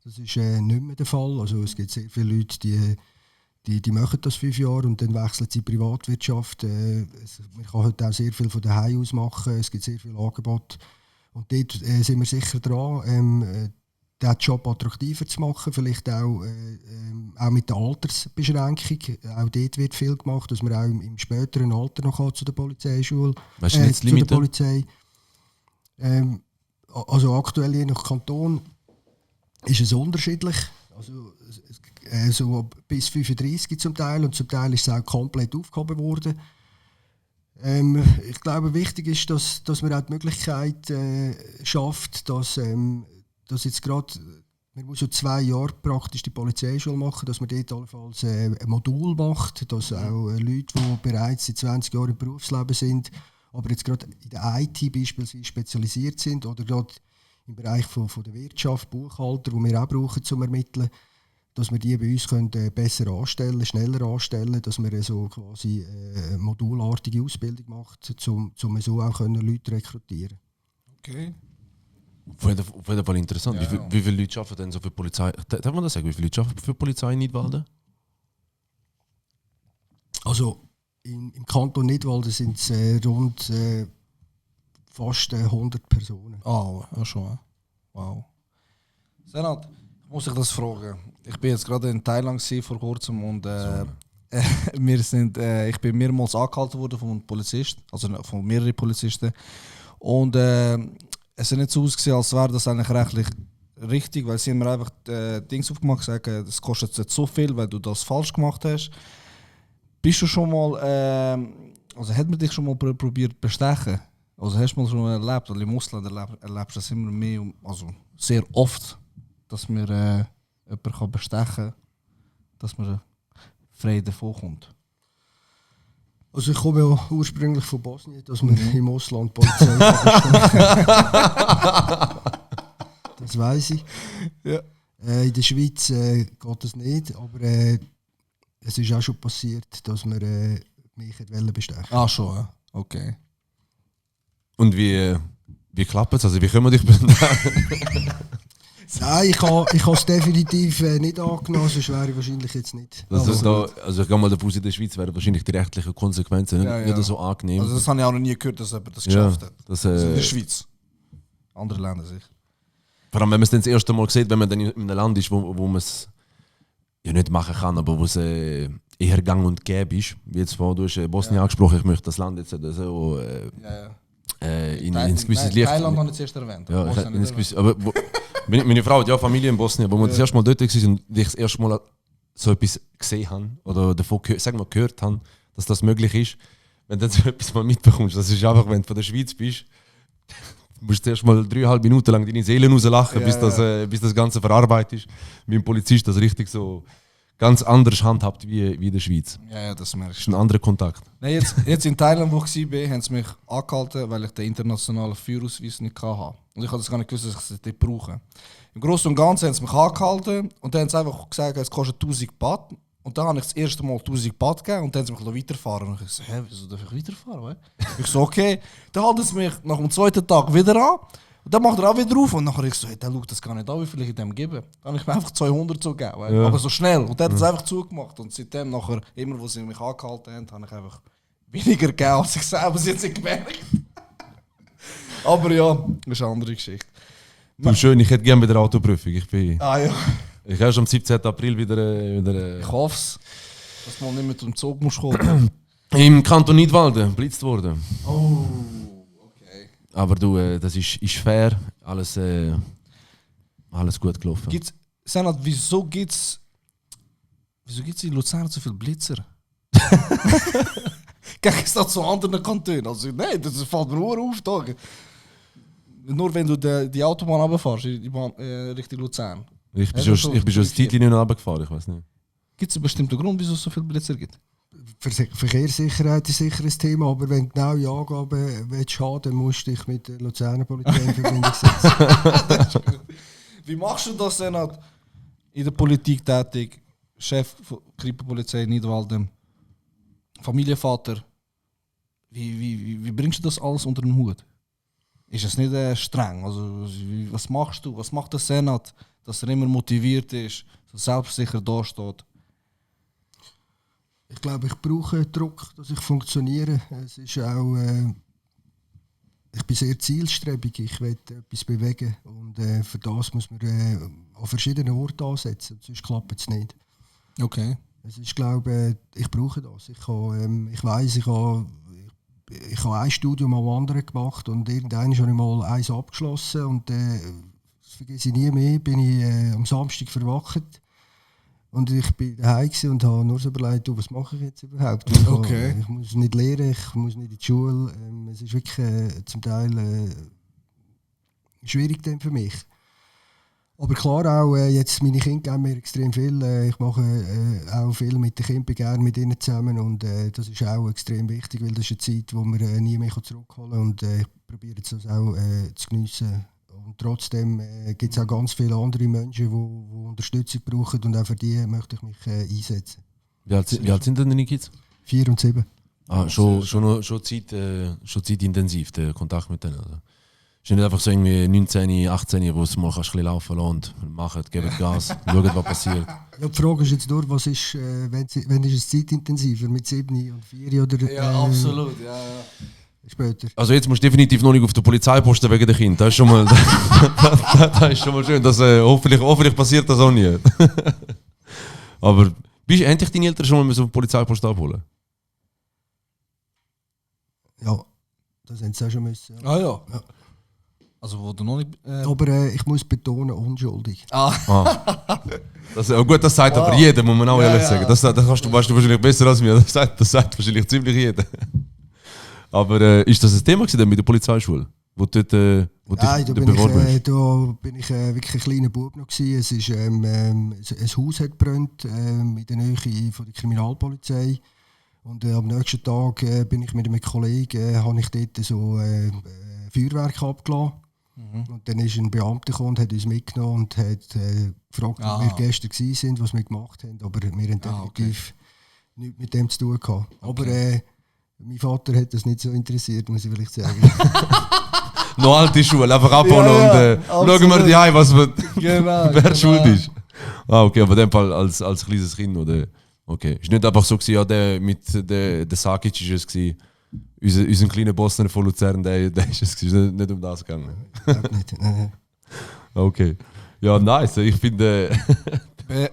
das ist nicht mehr der Fall. Also, es gibt sehr viele Leute, die machen das 5 Jahre und dann wechseln sie in die Privatwirtschaft. Man kann heute auch sehr viel von daheim aus machen. Es gibt sehr viele Angebote. Und dort sind wir sicher dran, diesen Job attraktiver zu machen. Vielleicht auch mit der Altersbeschränkung. Auch dort wird viel gemacht, dass man auch im späteren Alter noch zu der Polizeischule weißt du, zu der Polizei. Also aktuell je nach Kanton ist es unterschiedlich. Also, so bis 35 zum Teil und zum Teil ist es auch komplett aufgehoben worden. Ich glaube, wichtig ist, dass man auch die Möglichkeit schafft, dass jetzt gerade, man muss so 2 Jahre praktisch die Polizeischule machen, dass man dort allenfalls ein Modul macht, dass auch Leute, die bereits seit 20 Jahren im Berufsleben sind, aber jetzt gerade in der IT beispielsweise spezialisiert sind oder gerade im Bereich von der Wirtschaft, Buchhalter, die wir auch brauchen zum Ermitteln, dass wir die bei uns können, besser anstellen, schneller anstellen, dass wir so quasi eine modulartige Ausbildung macht, um so auch Leute rekrutieren. Okay. Auf jeden Fall interessant. Ja. Wie viele Leute arbeiten denn so für die Polizei? Darf man das sagen? Wie viele Leute arbeiten für die Polizei in Nidwalden? Also im Kanton Nidwalden sind es rund fast 100 Personen. Oh, ja schon. Wow. Senat, muss ich das fragen? Ich bin jetzt gerade in Thailand vor kurzem und ich bin mehrmals angehalten worden von einem Polizist, also von mehreren Polizisten. Und es hat nicht so ausgesehen, als wäre das eigentlich rechtlich richtig, weil sie haben mir einfach Dings aufgemacht und gesagt, das kostet jetzt so viel, weil du das falsch gemacht hast. Bist du schon mal, also hat man dich schon mal probiert bestechen? Also hast du mal schon erlebt, weil im Ausland erlebst du das immer mehr, also sehr oft, dass man jemanden bestechen kann, dass man frei davon kommt. Also ich komme ja ursprünglich von Bosnien, dass man im Ausland Polizei das weiss ich. Ja. In der Schweiz geht das nicht, aber es ist auch schon passiert, dass man mich bestechen. Ah schon, ja. Okay. Und wie klappt es? Also wie können wir dich benennen? Nein, ich habe es definitiv nicht angenommen, sonst wäre ich wahrscheinlich jetzt nicht. Also ich gehe mal davon aus, in der Schweiz wären wahrscheinlich die rechtlichen Konsequenzen nicht so angenehm. Also das habe ich auch noch nie gehört, dass jemand das geschafft hat. Das, also in der Schweiz. Andere Länder sich. Vor allem, wenn man es dann das erste Mal sieht, wenn man dann in einem Land ist, wo man es ja nicht machen kann, aber wo es eher gang und gäbe ist. Wie jetzt vorhin, du hast Bosnien angesprochen, ich möchte das Land jetzt so ins gewisse Licht. Thailand habe ich zuerst erwähnt. Ja, aber meine Frau hat ja Familie in Bosnien, wo wir das erste Mal dort waren und ich das erste Mal so etwas gesehen habe oder davon gehört habe, dass das möglich ist. Wenn du so etwas mal mitbekommst, das ist einfach, wenn du von der Schweiz bist, musst du erst mal 3,5 Minuten lang deine Seele rauslachen, bis das Ganze verarbeitet ist. Wie ein Polizist das richtig so ganz anders handhabt wie in der Schweiz. Ja, das merkst Das ist ein anderer Kontakt. Nein, jetzt in Thailand, wo ich war, haben sie mich angehalten, weil ich den internationalen Führerausweis nicht hatte. Und ich habe das gar nicht gewusst, dass ich es nicht brauche. Im Großen und Ganzen haben sie mich angehalten und dann haben sie einfach gesagt, es kostet 1000 Baht. Und dann habe ich das erste Mal 1000 Baht gegeben und dann haben sie mich weiterfahren. Und ich so, wieso darf ich weiterfahren? Ich so, okay. Dann halten sie mich nach dem zweiten Tag wieder an. Und dann macht er auch wieder auf. Und nachher ich so, der schaut das gar nicht an, wie viel ich dem gebe. Dann habe ich mir einfach 200 zugegeben. Ja. Aber so schnell. Und dann hat es einfach zugemacht. Und seitdem, nachher, immer wo sie mich angehalten haben, habe ich einfach weniger gegeben, als ich selber jetzt nicht gemerkt. Aber ja, das ist eine andere Geschichte. Du, schön, ich hätte gerne wieder eine Autoprüfung. Ah ja. Ich habe schon am 17. April wieder Ich hoffe es, dass du mal nicht mit dem Zug musst kommen. im Kanton Nidwalden blitzt worden. Oh, okay. Aber du, das ist fair, alles gut gelaufen. Senat, wieso gibt's in Luzern so viele Blitzer? Gegensatz zu anderen Kantonen. Also, nein, das fällt mir nur auf. Da. Nur wenn du die Autobahn runterfährst, Richtung Luzern. Ich bin Ja, schon ein Zeitchen nicht runtergefahren, ich weiß nicht. Gibt es einen bestimmten Grund, wieso es so viele Blitzer gibt? Verkehrssicherheit ist sicher ein Thema, aber wenn du genau Angaben willst haben, dann musst du dich mit der Luzerner Polizei in Verbindung setzen. Wie machst du das, Senat? In der Politik tätig, Chef von Kripo-Polizei Nidwalden, Familienvater. Wie bringst du das alles unter den Hut? Ist es nicht streng? Also, was machst du? Was macht der Senat, dass er immer motiviert ist, so selbstsicher dasteht? Ich glaube, ich brauche Druck, dass ich funktioniere. Es ist auch, ich bin sehr zielstrebig, ich will etwas bewegen und für das muss man an verschiedenen Orten ansetzen, sonst klappt es nicht. Okay. Es ist, glaube ich brauche das. Ich weiss, ich habe ein Studium am anderen gemacht und irgendwann habe ich mal eins abgeschlossen und das vergesse ich nie mehr, bin ich am Samstag verwacht. Und ich bin daheim und habe nur so überlegt, was mache ich jetzt überhaupt? Okay. Ich muss nicht lernen, ich muss nicht in die Schule. Es ist wirklich zum Teil schwierig dann für mich. Aber klar auch, jetzt meine Kinder geben mir extrem viel. Ich mache auch viel mit den Kindern, bin gerne mit ihnen zusammen. Und das ist auch extrem wichtig, weil das ist eine Zeit, wo man nie mehr zurückholen kann. Und ich probiere das auch zu geniessen. Und trotzdem gibt es auch ganz viele andere Menschen, die Unterstützung brauchen und auch für die möchte ich mich einsetzen. Wie alt sind denn deine Kids? 4 und 7. Ah, schon zeitintensiv, der Kontakt mit denen. Also. Es ist nicht einfach so irgendwie 19, 18, wo es mal ein bisschen laufen lässt und machen, geben Gas, schauen, was passiert. Ja, die Frage ist jetzt nur, was ist, wenn ist es zeitintensiver, mit 7 und 4 oder absolut. Ja. später? Also jetzt musst du definitiv noch nicht auf den Polizeiposten wegen der Kinder. Das ist schon mal, das ist schon mal schön. Dass, hoffentlich passiert das auch nie. Aber haben dich deine Eltern schon mal auf den Polizeiposten abholen? Ja, das hätten sie auch schon müssen. Ja. Ah ja. Also wo du noch nicht... Aber ich muss betonen, unschuldig. Gut, das sagt aber jeder, muss man auch ehrlich sagen. Das weißt du wahrscheinlich besser als mir. Das sagt wahrscheinlich ziemlich jeder. Aber ist das ein Thema gewesen mit der Polizeischule? Nein, da bin ich wirklich ein kleiner Bub noch gewesen. Es ist, ein Haus hat gebrannt in der Nähe von der Kriminalpolizei. Und am nächsten Tag bin ich mit einem Kollegen, habe ich dort so Feuerwerk abgelassen. Und dann ist ein Beamter gekommen und hat uns mitgenommen und hat gefragt, ob wir gestern waren, was wir gemacht haben. Aber wir haben definitiv nichts mit dem zu tun gehabt. Aber mein Vater hat das nicht so interessiert, muss ich vielleicht sagen. Noch alte Schule, einfach abholen und schauen wir die heim, wer schuld ist. Ah, okay, aber in dem Fall als kleines Kind, oder? Okay. Ist nicht einfach so gewesen, ja, der Sakic ist es gewesen. Unser kleiner Bosner von Luzern, der ist es gewesen. Nicht um das gegangen. Nicht. Okay. Ja, nice. Ich finde...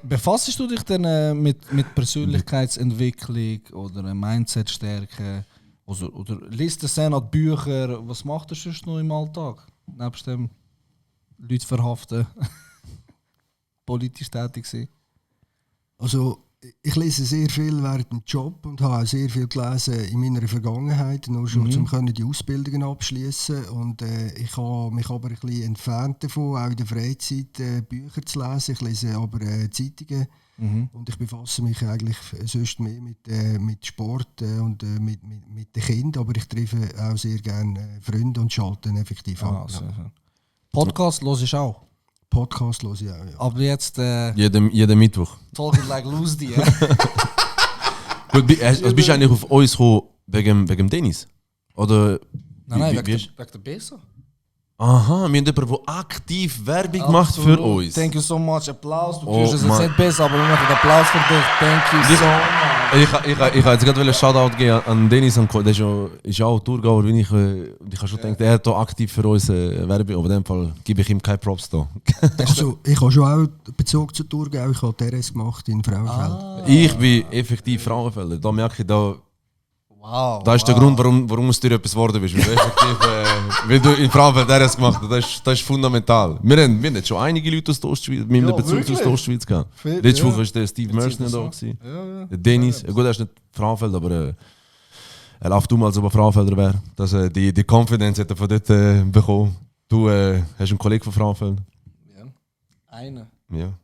Befassest du dich denn mit Persönlichkeitsentwicklung oder Mindset-Stärke? Oder liest der Senat Bücher? Was macht er sonst noch im Alltag? Nebst dem Leute verhaften, politisch tätig sein? Also ich lese sehr viel während dem Job und habe auch sehr viel gelesen in meiner Vergangenheit, nur schon um die Ausbildungen abschließen. Und ich habe mich aber ein bisschen entfernt davon, auch in der Freizeit Bücher zu lesen. Ich lese aber Zeitungen und ich befasse mich eigentlich sonst mehr mit Sport und mit den Kindern. Aber ich treffe auch sehr gerne Freunde und schalte effektiv ab. Ja. Podcast höre ich auch. Podcast höre ich auch, ja. Aber jetzt Jeden Mittwoch. Talking like Loose. Gut, bist du eigentlich auf uns gekommen wegen Dennis? Oder? Nein, wie wegen der Besa. Aha, wir haben jemanden, der aktiv Werbung macht für uns. Thank you so much. Applaus. Du Oh, kriegst es Mann. nicht besser, aber wir machen einen Applaus für dich. Thank you so much. Ich wollte jetzt gerade einen Shoutout geben an Dennis, der ist ja auch Tourgauer, wie ich. Ich habe schon gedacht, er hat hier aktiv für uns Werbung, aber in dem Fall gebe ich ihm keine Props da. Also, ich habe schon auch Bezug zu Thurgau, ich habe TRS gemacht in Frauenfeld. Ich bin effektiv Frauenfelder. Da merke ich, Wow. da ist der Grund, warum du etwas geworden bist. Weil du effektiv, weil du in Frauenfeld RS gemacht hast. Das ist fundamental. Wir haben jetzt schon einige Leute aus der Ostschweiz, mit einem Bezug wirklich? aus der Ostschweiz gehabt. Viel, Letzte ja. Woche war der Steve Mersner da. Gewesen. Ja. Der Dennis. Ja, gut, er ist nicht Frauenfeld, aber er läuft als ob er Frauenfelder wäre. Die Confidence hat er von dort bekommen. Du hast einen Kollegen von Frauenfeld. Ja. Eine. Ja.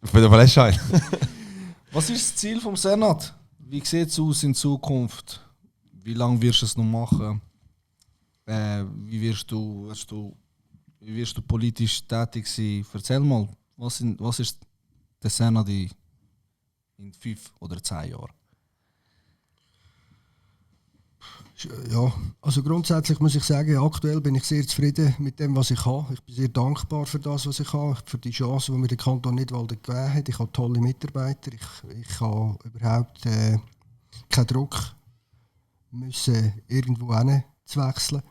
Auf jeden Fall hast du einen. Was ist das Ziel vom Senat? Wie sieht es aus in Zukunft? Wie lange wirst du es noch machen? Wie wirst du politisch tätig sein? Erzähl mal, was ist der Senat in 5 oder 10 Jahren? Ja, also grundsätzlich muss ich sagen, aktuell bin ich sehr zufrieden mit dem, was ich habe. Ich bin sehr dankbar für das, was ich habe, für die Chance, die mir der Kanton Nidwalden gegeben hat. Ich habe tolle Mitarbeiter. Ich habe überhaupt keinen Druck müssen, irgendwo hin zu wechseln.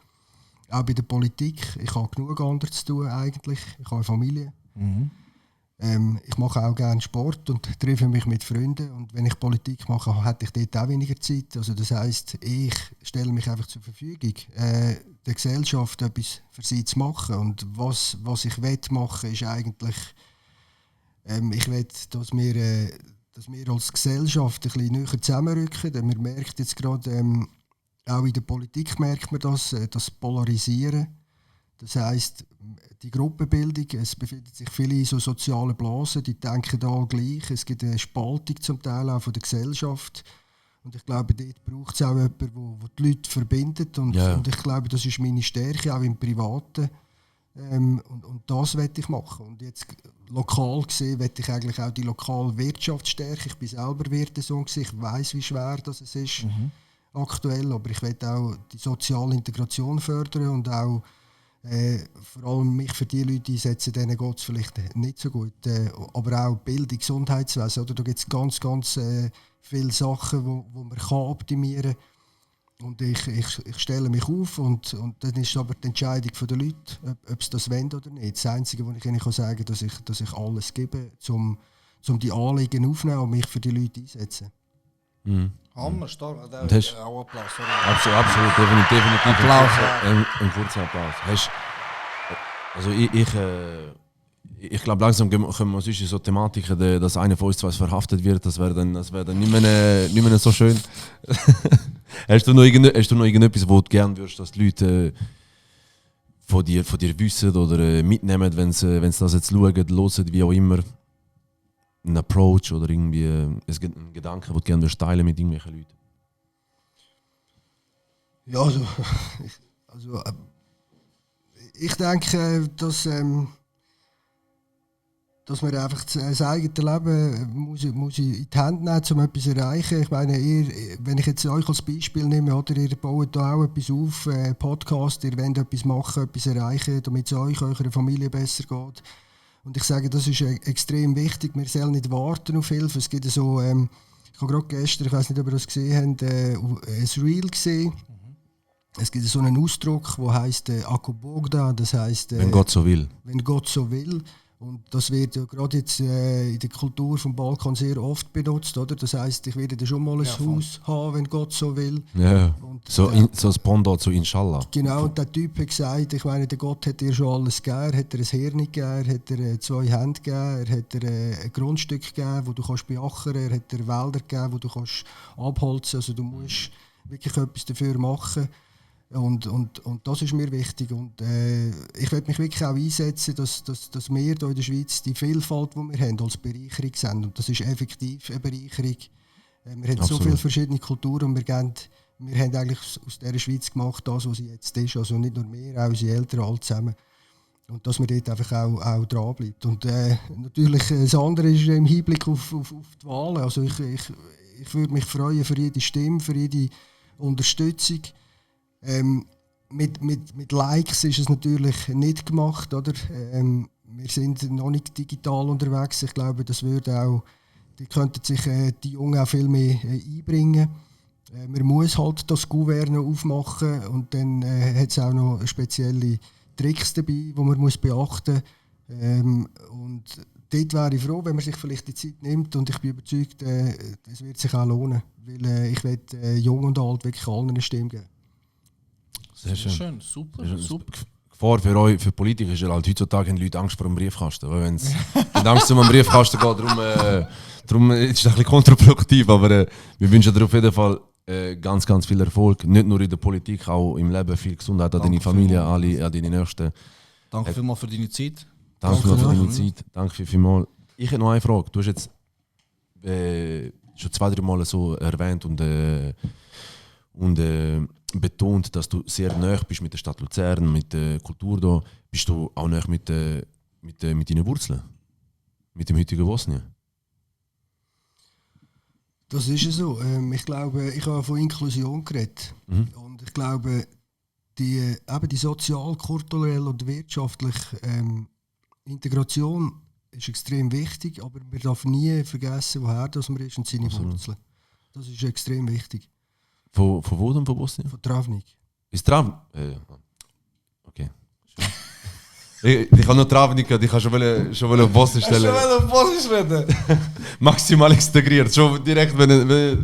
Auch bei der Politik. Ich habe genug anderes zu tun eigentlich. Ich habe eine Familie. Ich mache auch gerne Sport und treffe mich mit Freunden. Und wenn ich Politik mache, hätte ich dort auch weniger Zeit. Also das heisst, ich stelle mich einfach zur Verfügung, der Gesellschaft etwas für sie zu machen. Und was ich machen will, ist eigentlich, ich will, dass wir als Gesellschaft ein bisschen näher zusammenrücken. Denn man merkt jetzt gerade, auch in der Politik merkt man das Polarisieren. Das heisst, die Gruppenbildung, es befinden sich viele in so sozialen Blasen, die denken da gleich. Es gibt eine Spaltung zum Teil auch von der Gesellschaft. Und ich glaube, dort braucht es auch jemanden, der die Leute verbindet. Und ich glaube, das ist meine Stärke, auch im Privaten. Und das will ich machen. Und jetzt lokal gesehen, will ich eigentlich auch die lokale Wirtschaft stärken. Ich bin selber Wirtesohn, ich weiss, wie schwer das ist aktuell. Aber ich will auch die soziale Integration fördern und auch vor allem mich für die Leute einsetzen, denen geht es vielleicht nicht so gut. Aber auch Bildung, Gesundheitswesen, oder? Da gibt es ganz viele Sachen, wo man kann optimieren kann. Und ich stelle mich auf und dann ist aber die Entscheidung der Leute, ob sie das wollen oder nicht. Das Einzige, was ich ihnen sagen kann, dass ich alles gebe, um die Anliegen aufzunehmen und mich für die Leute einsetzen. Hammer, stark. Auch Applaus. Absolut, definitiv. Applaus. Ein kurzer Applaus. Also ich glaube, langsam kommen wir sonst in so Thematiken, dass einer von uns zwei verhaftet wird. Das wäre dann nicht mehr so schön. Hast du noch irgendetwas, wo du gerne würdest, dass die Leute von dir wissen oder mitnehmen, wenn sie das jetzt schauen, hören, wie auch immer? Ein Approach oder irgendwie ein Gedanke, den du gerne teilen mit irgendwelchen Leuten? Ja, also ich denke, dass man einfach das eigene Leben muss in die Hand nehmen, um etwas zu erreichen. Ich meine, wenn ich jetzt euch als Beispiel nehme, oder, ihr baut da auch etwas auf, Podcast, ihr wollt etwas machen, etwas erreichen, damit es euch, eurer Familie besser geht. Und ich sage, das ist extrem wichtig. Wir sollen nicht warten auf Hilfe. Es gibt so, ich habe gerade gestern, ich weiß nicht, ob ihr das gesehen habt, ein Reel gesehen. Es gibt so einen Ausdruck, der heisst Ako Bogda, das heisst, wenn Gott so will. Wenn Gott so will. Und das wird ja gerade jetzt in der Kultur vom Balkan sehr oft benutzt, oder? Das heisst, ich werde dann schon mal ein Haus haben, wenn Gott so will. Ja. Und So das Pendant zu Inshallah. genau, und der Typ hat gesagt, ich meine, der Gott hat dir schon alles gegeben. Er hat dir ein Hirn gegeben, er hat dir 2 Hände gegeben, er hat dir ein Grundstück gegeben, wo du kannst beachern, er hat dir Wälder gegeben, wo du kannst abholzen. Also du musst wirklich etwas dafür machen. Und das ist mir wichtig. Und ich werde mich wirklich auch einsetzen, dass wir hier in der Schweiz die Vielfalt, die wir haben, als Bereicherung sehen. Und das ist effektiv eine Bereicherung. Wir haben so viele verschiedene Kulturen und wir haben eigentlich aus dieser Schweiz gemacht, das, was sie jetzt ist. Also nicht nur wir, auch unsere Eltern, alle zusammen. Und dass man dort einfach auch dranbleibt. Und natürlich das andere ist im Hinblick auf die Wahlen. Also ich würde mich freuen für jede Stimme, für jede Unterstützung. Mit Likes ist es natürlich nicht gemacht, oder? Wir sind noch nicht digital unterwegs. Ich glaube, das würde auch, die könnten sich die Jungen auch viel mehr einbringen. Man muss halt das Kuvert noch aufmachen und dann hat es auch noch spezielle Tricks dabei, die man muss beachten muss. Und dort wäre ich froh, wenn man sich vielleicht die Zeit nimmt und ich bin überzeugt, es wird sich auch lohnen, weil ich will jung und alt wirklich allen eine Stimme geben. Sehr schön. Super. Gefahr für euch, für Politiker ist halt heutzutage haben Leute Angst vor einem Briefkasten. Weil wenn es Angst um einen Briefkasten geht, darum ist es ein bisschen kontraproduktiv. Aber wir wünschen dir auf jeden Fall ganz, ganz viel Erfolg. Nicht nur in der Politik, auch im Leben. Viel Gesundheit an deine Familie, alle, an deine Nächsten. Danke vielmals für deine Zeit. Danke für deine Zeit. Danke vielmals. Ich habe noch eine Frage. Du hast jetzt schon 2-3 Mal so erwähnt und betont, dass du sehr nahe bist mit der Stadt Luzern, mit der Kultur da. Bist du auch nahe mit deinen Wurzeln? Mit dem heutigen Bosnien? Das ist so. Ich glaube, ich habe von Inklusion geredet. Und ich glaube, die sozial-kulturelle und wirtschaftliche Integration ist extrem wichtig, aber man darf nie vergessen, woher das man ist und seine Wurzeln. Das ist extrem wichtig. Von wo denn, von Bosnien? Von Travnik. Ist Travnik? Okay. Ich habe noch Travnik, ich kann schon auf Bosnien stellen. Schon Bosnisch reden? Maximal integriert, schon direkt, wenn Ey,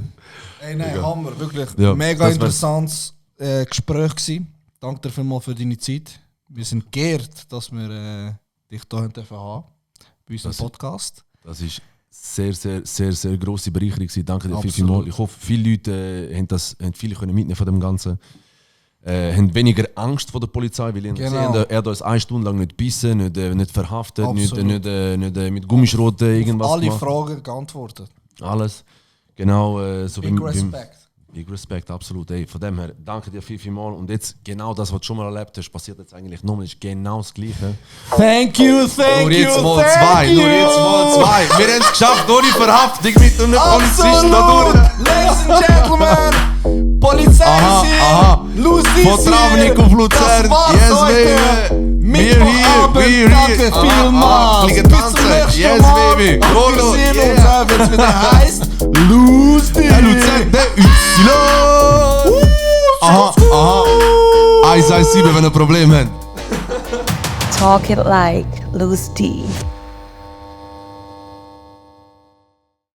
nein, egal. Hammer, wirklich. Ja, Mega das interessantes Gespräch gewesen. Danke dir vielmals für deine Zeit. Wir sind geehrt, dass wir dich hier haben dürfen bei unserem Podcast. Das ist sehr grosse Bereicherung gewesen. Danke dir Absolut. vielmals. Ich hoffe, viele Leute haben viele können mitnehmen von dem Ganzen. Haben weniger Angst vor der Polizei, weil er hat uns 1 Stunde lang nicht bissen, nicht verhaftet, nicht mit Gummischrot irgendwas alle gemacht. Fragen geantwortet. Alles. Genau. So Big Respect. Big Respect, absolut. Ey, von dem her, danke dir vielmals. Und jetzt, genau das, was du schon mal erlebt hast, passiert jetzt eigentlich nochmal, ist genau das Gleiche. Thank you. Nur jetzt mal 2. Wir haben es geschafft, ohne Verhaftung mit einem Polizisten da durch. Ladies and Gentlemen, Polizei Lucy Von Travnik auf Luzern. Yes, baby. We're here. Danke vielmals. Fliegen Bis tanzen. zum nächsten Yes, Mal. baby. Und Rollo. wir sehen uns, wenn es wieder heisst Lucy. Luzern, der Ypsilon. Aha. 117, wenn ihr ein Problem habt. Talk it like Loose D.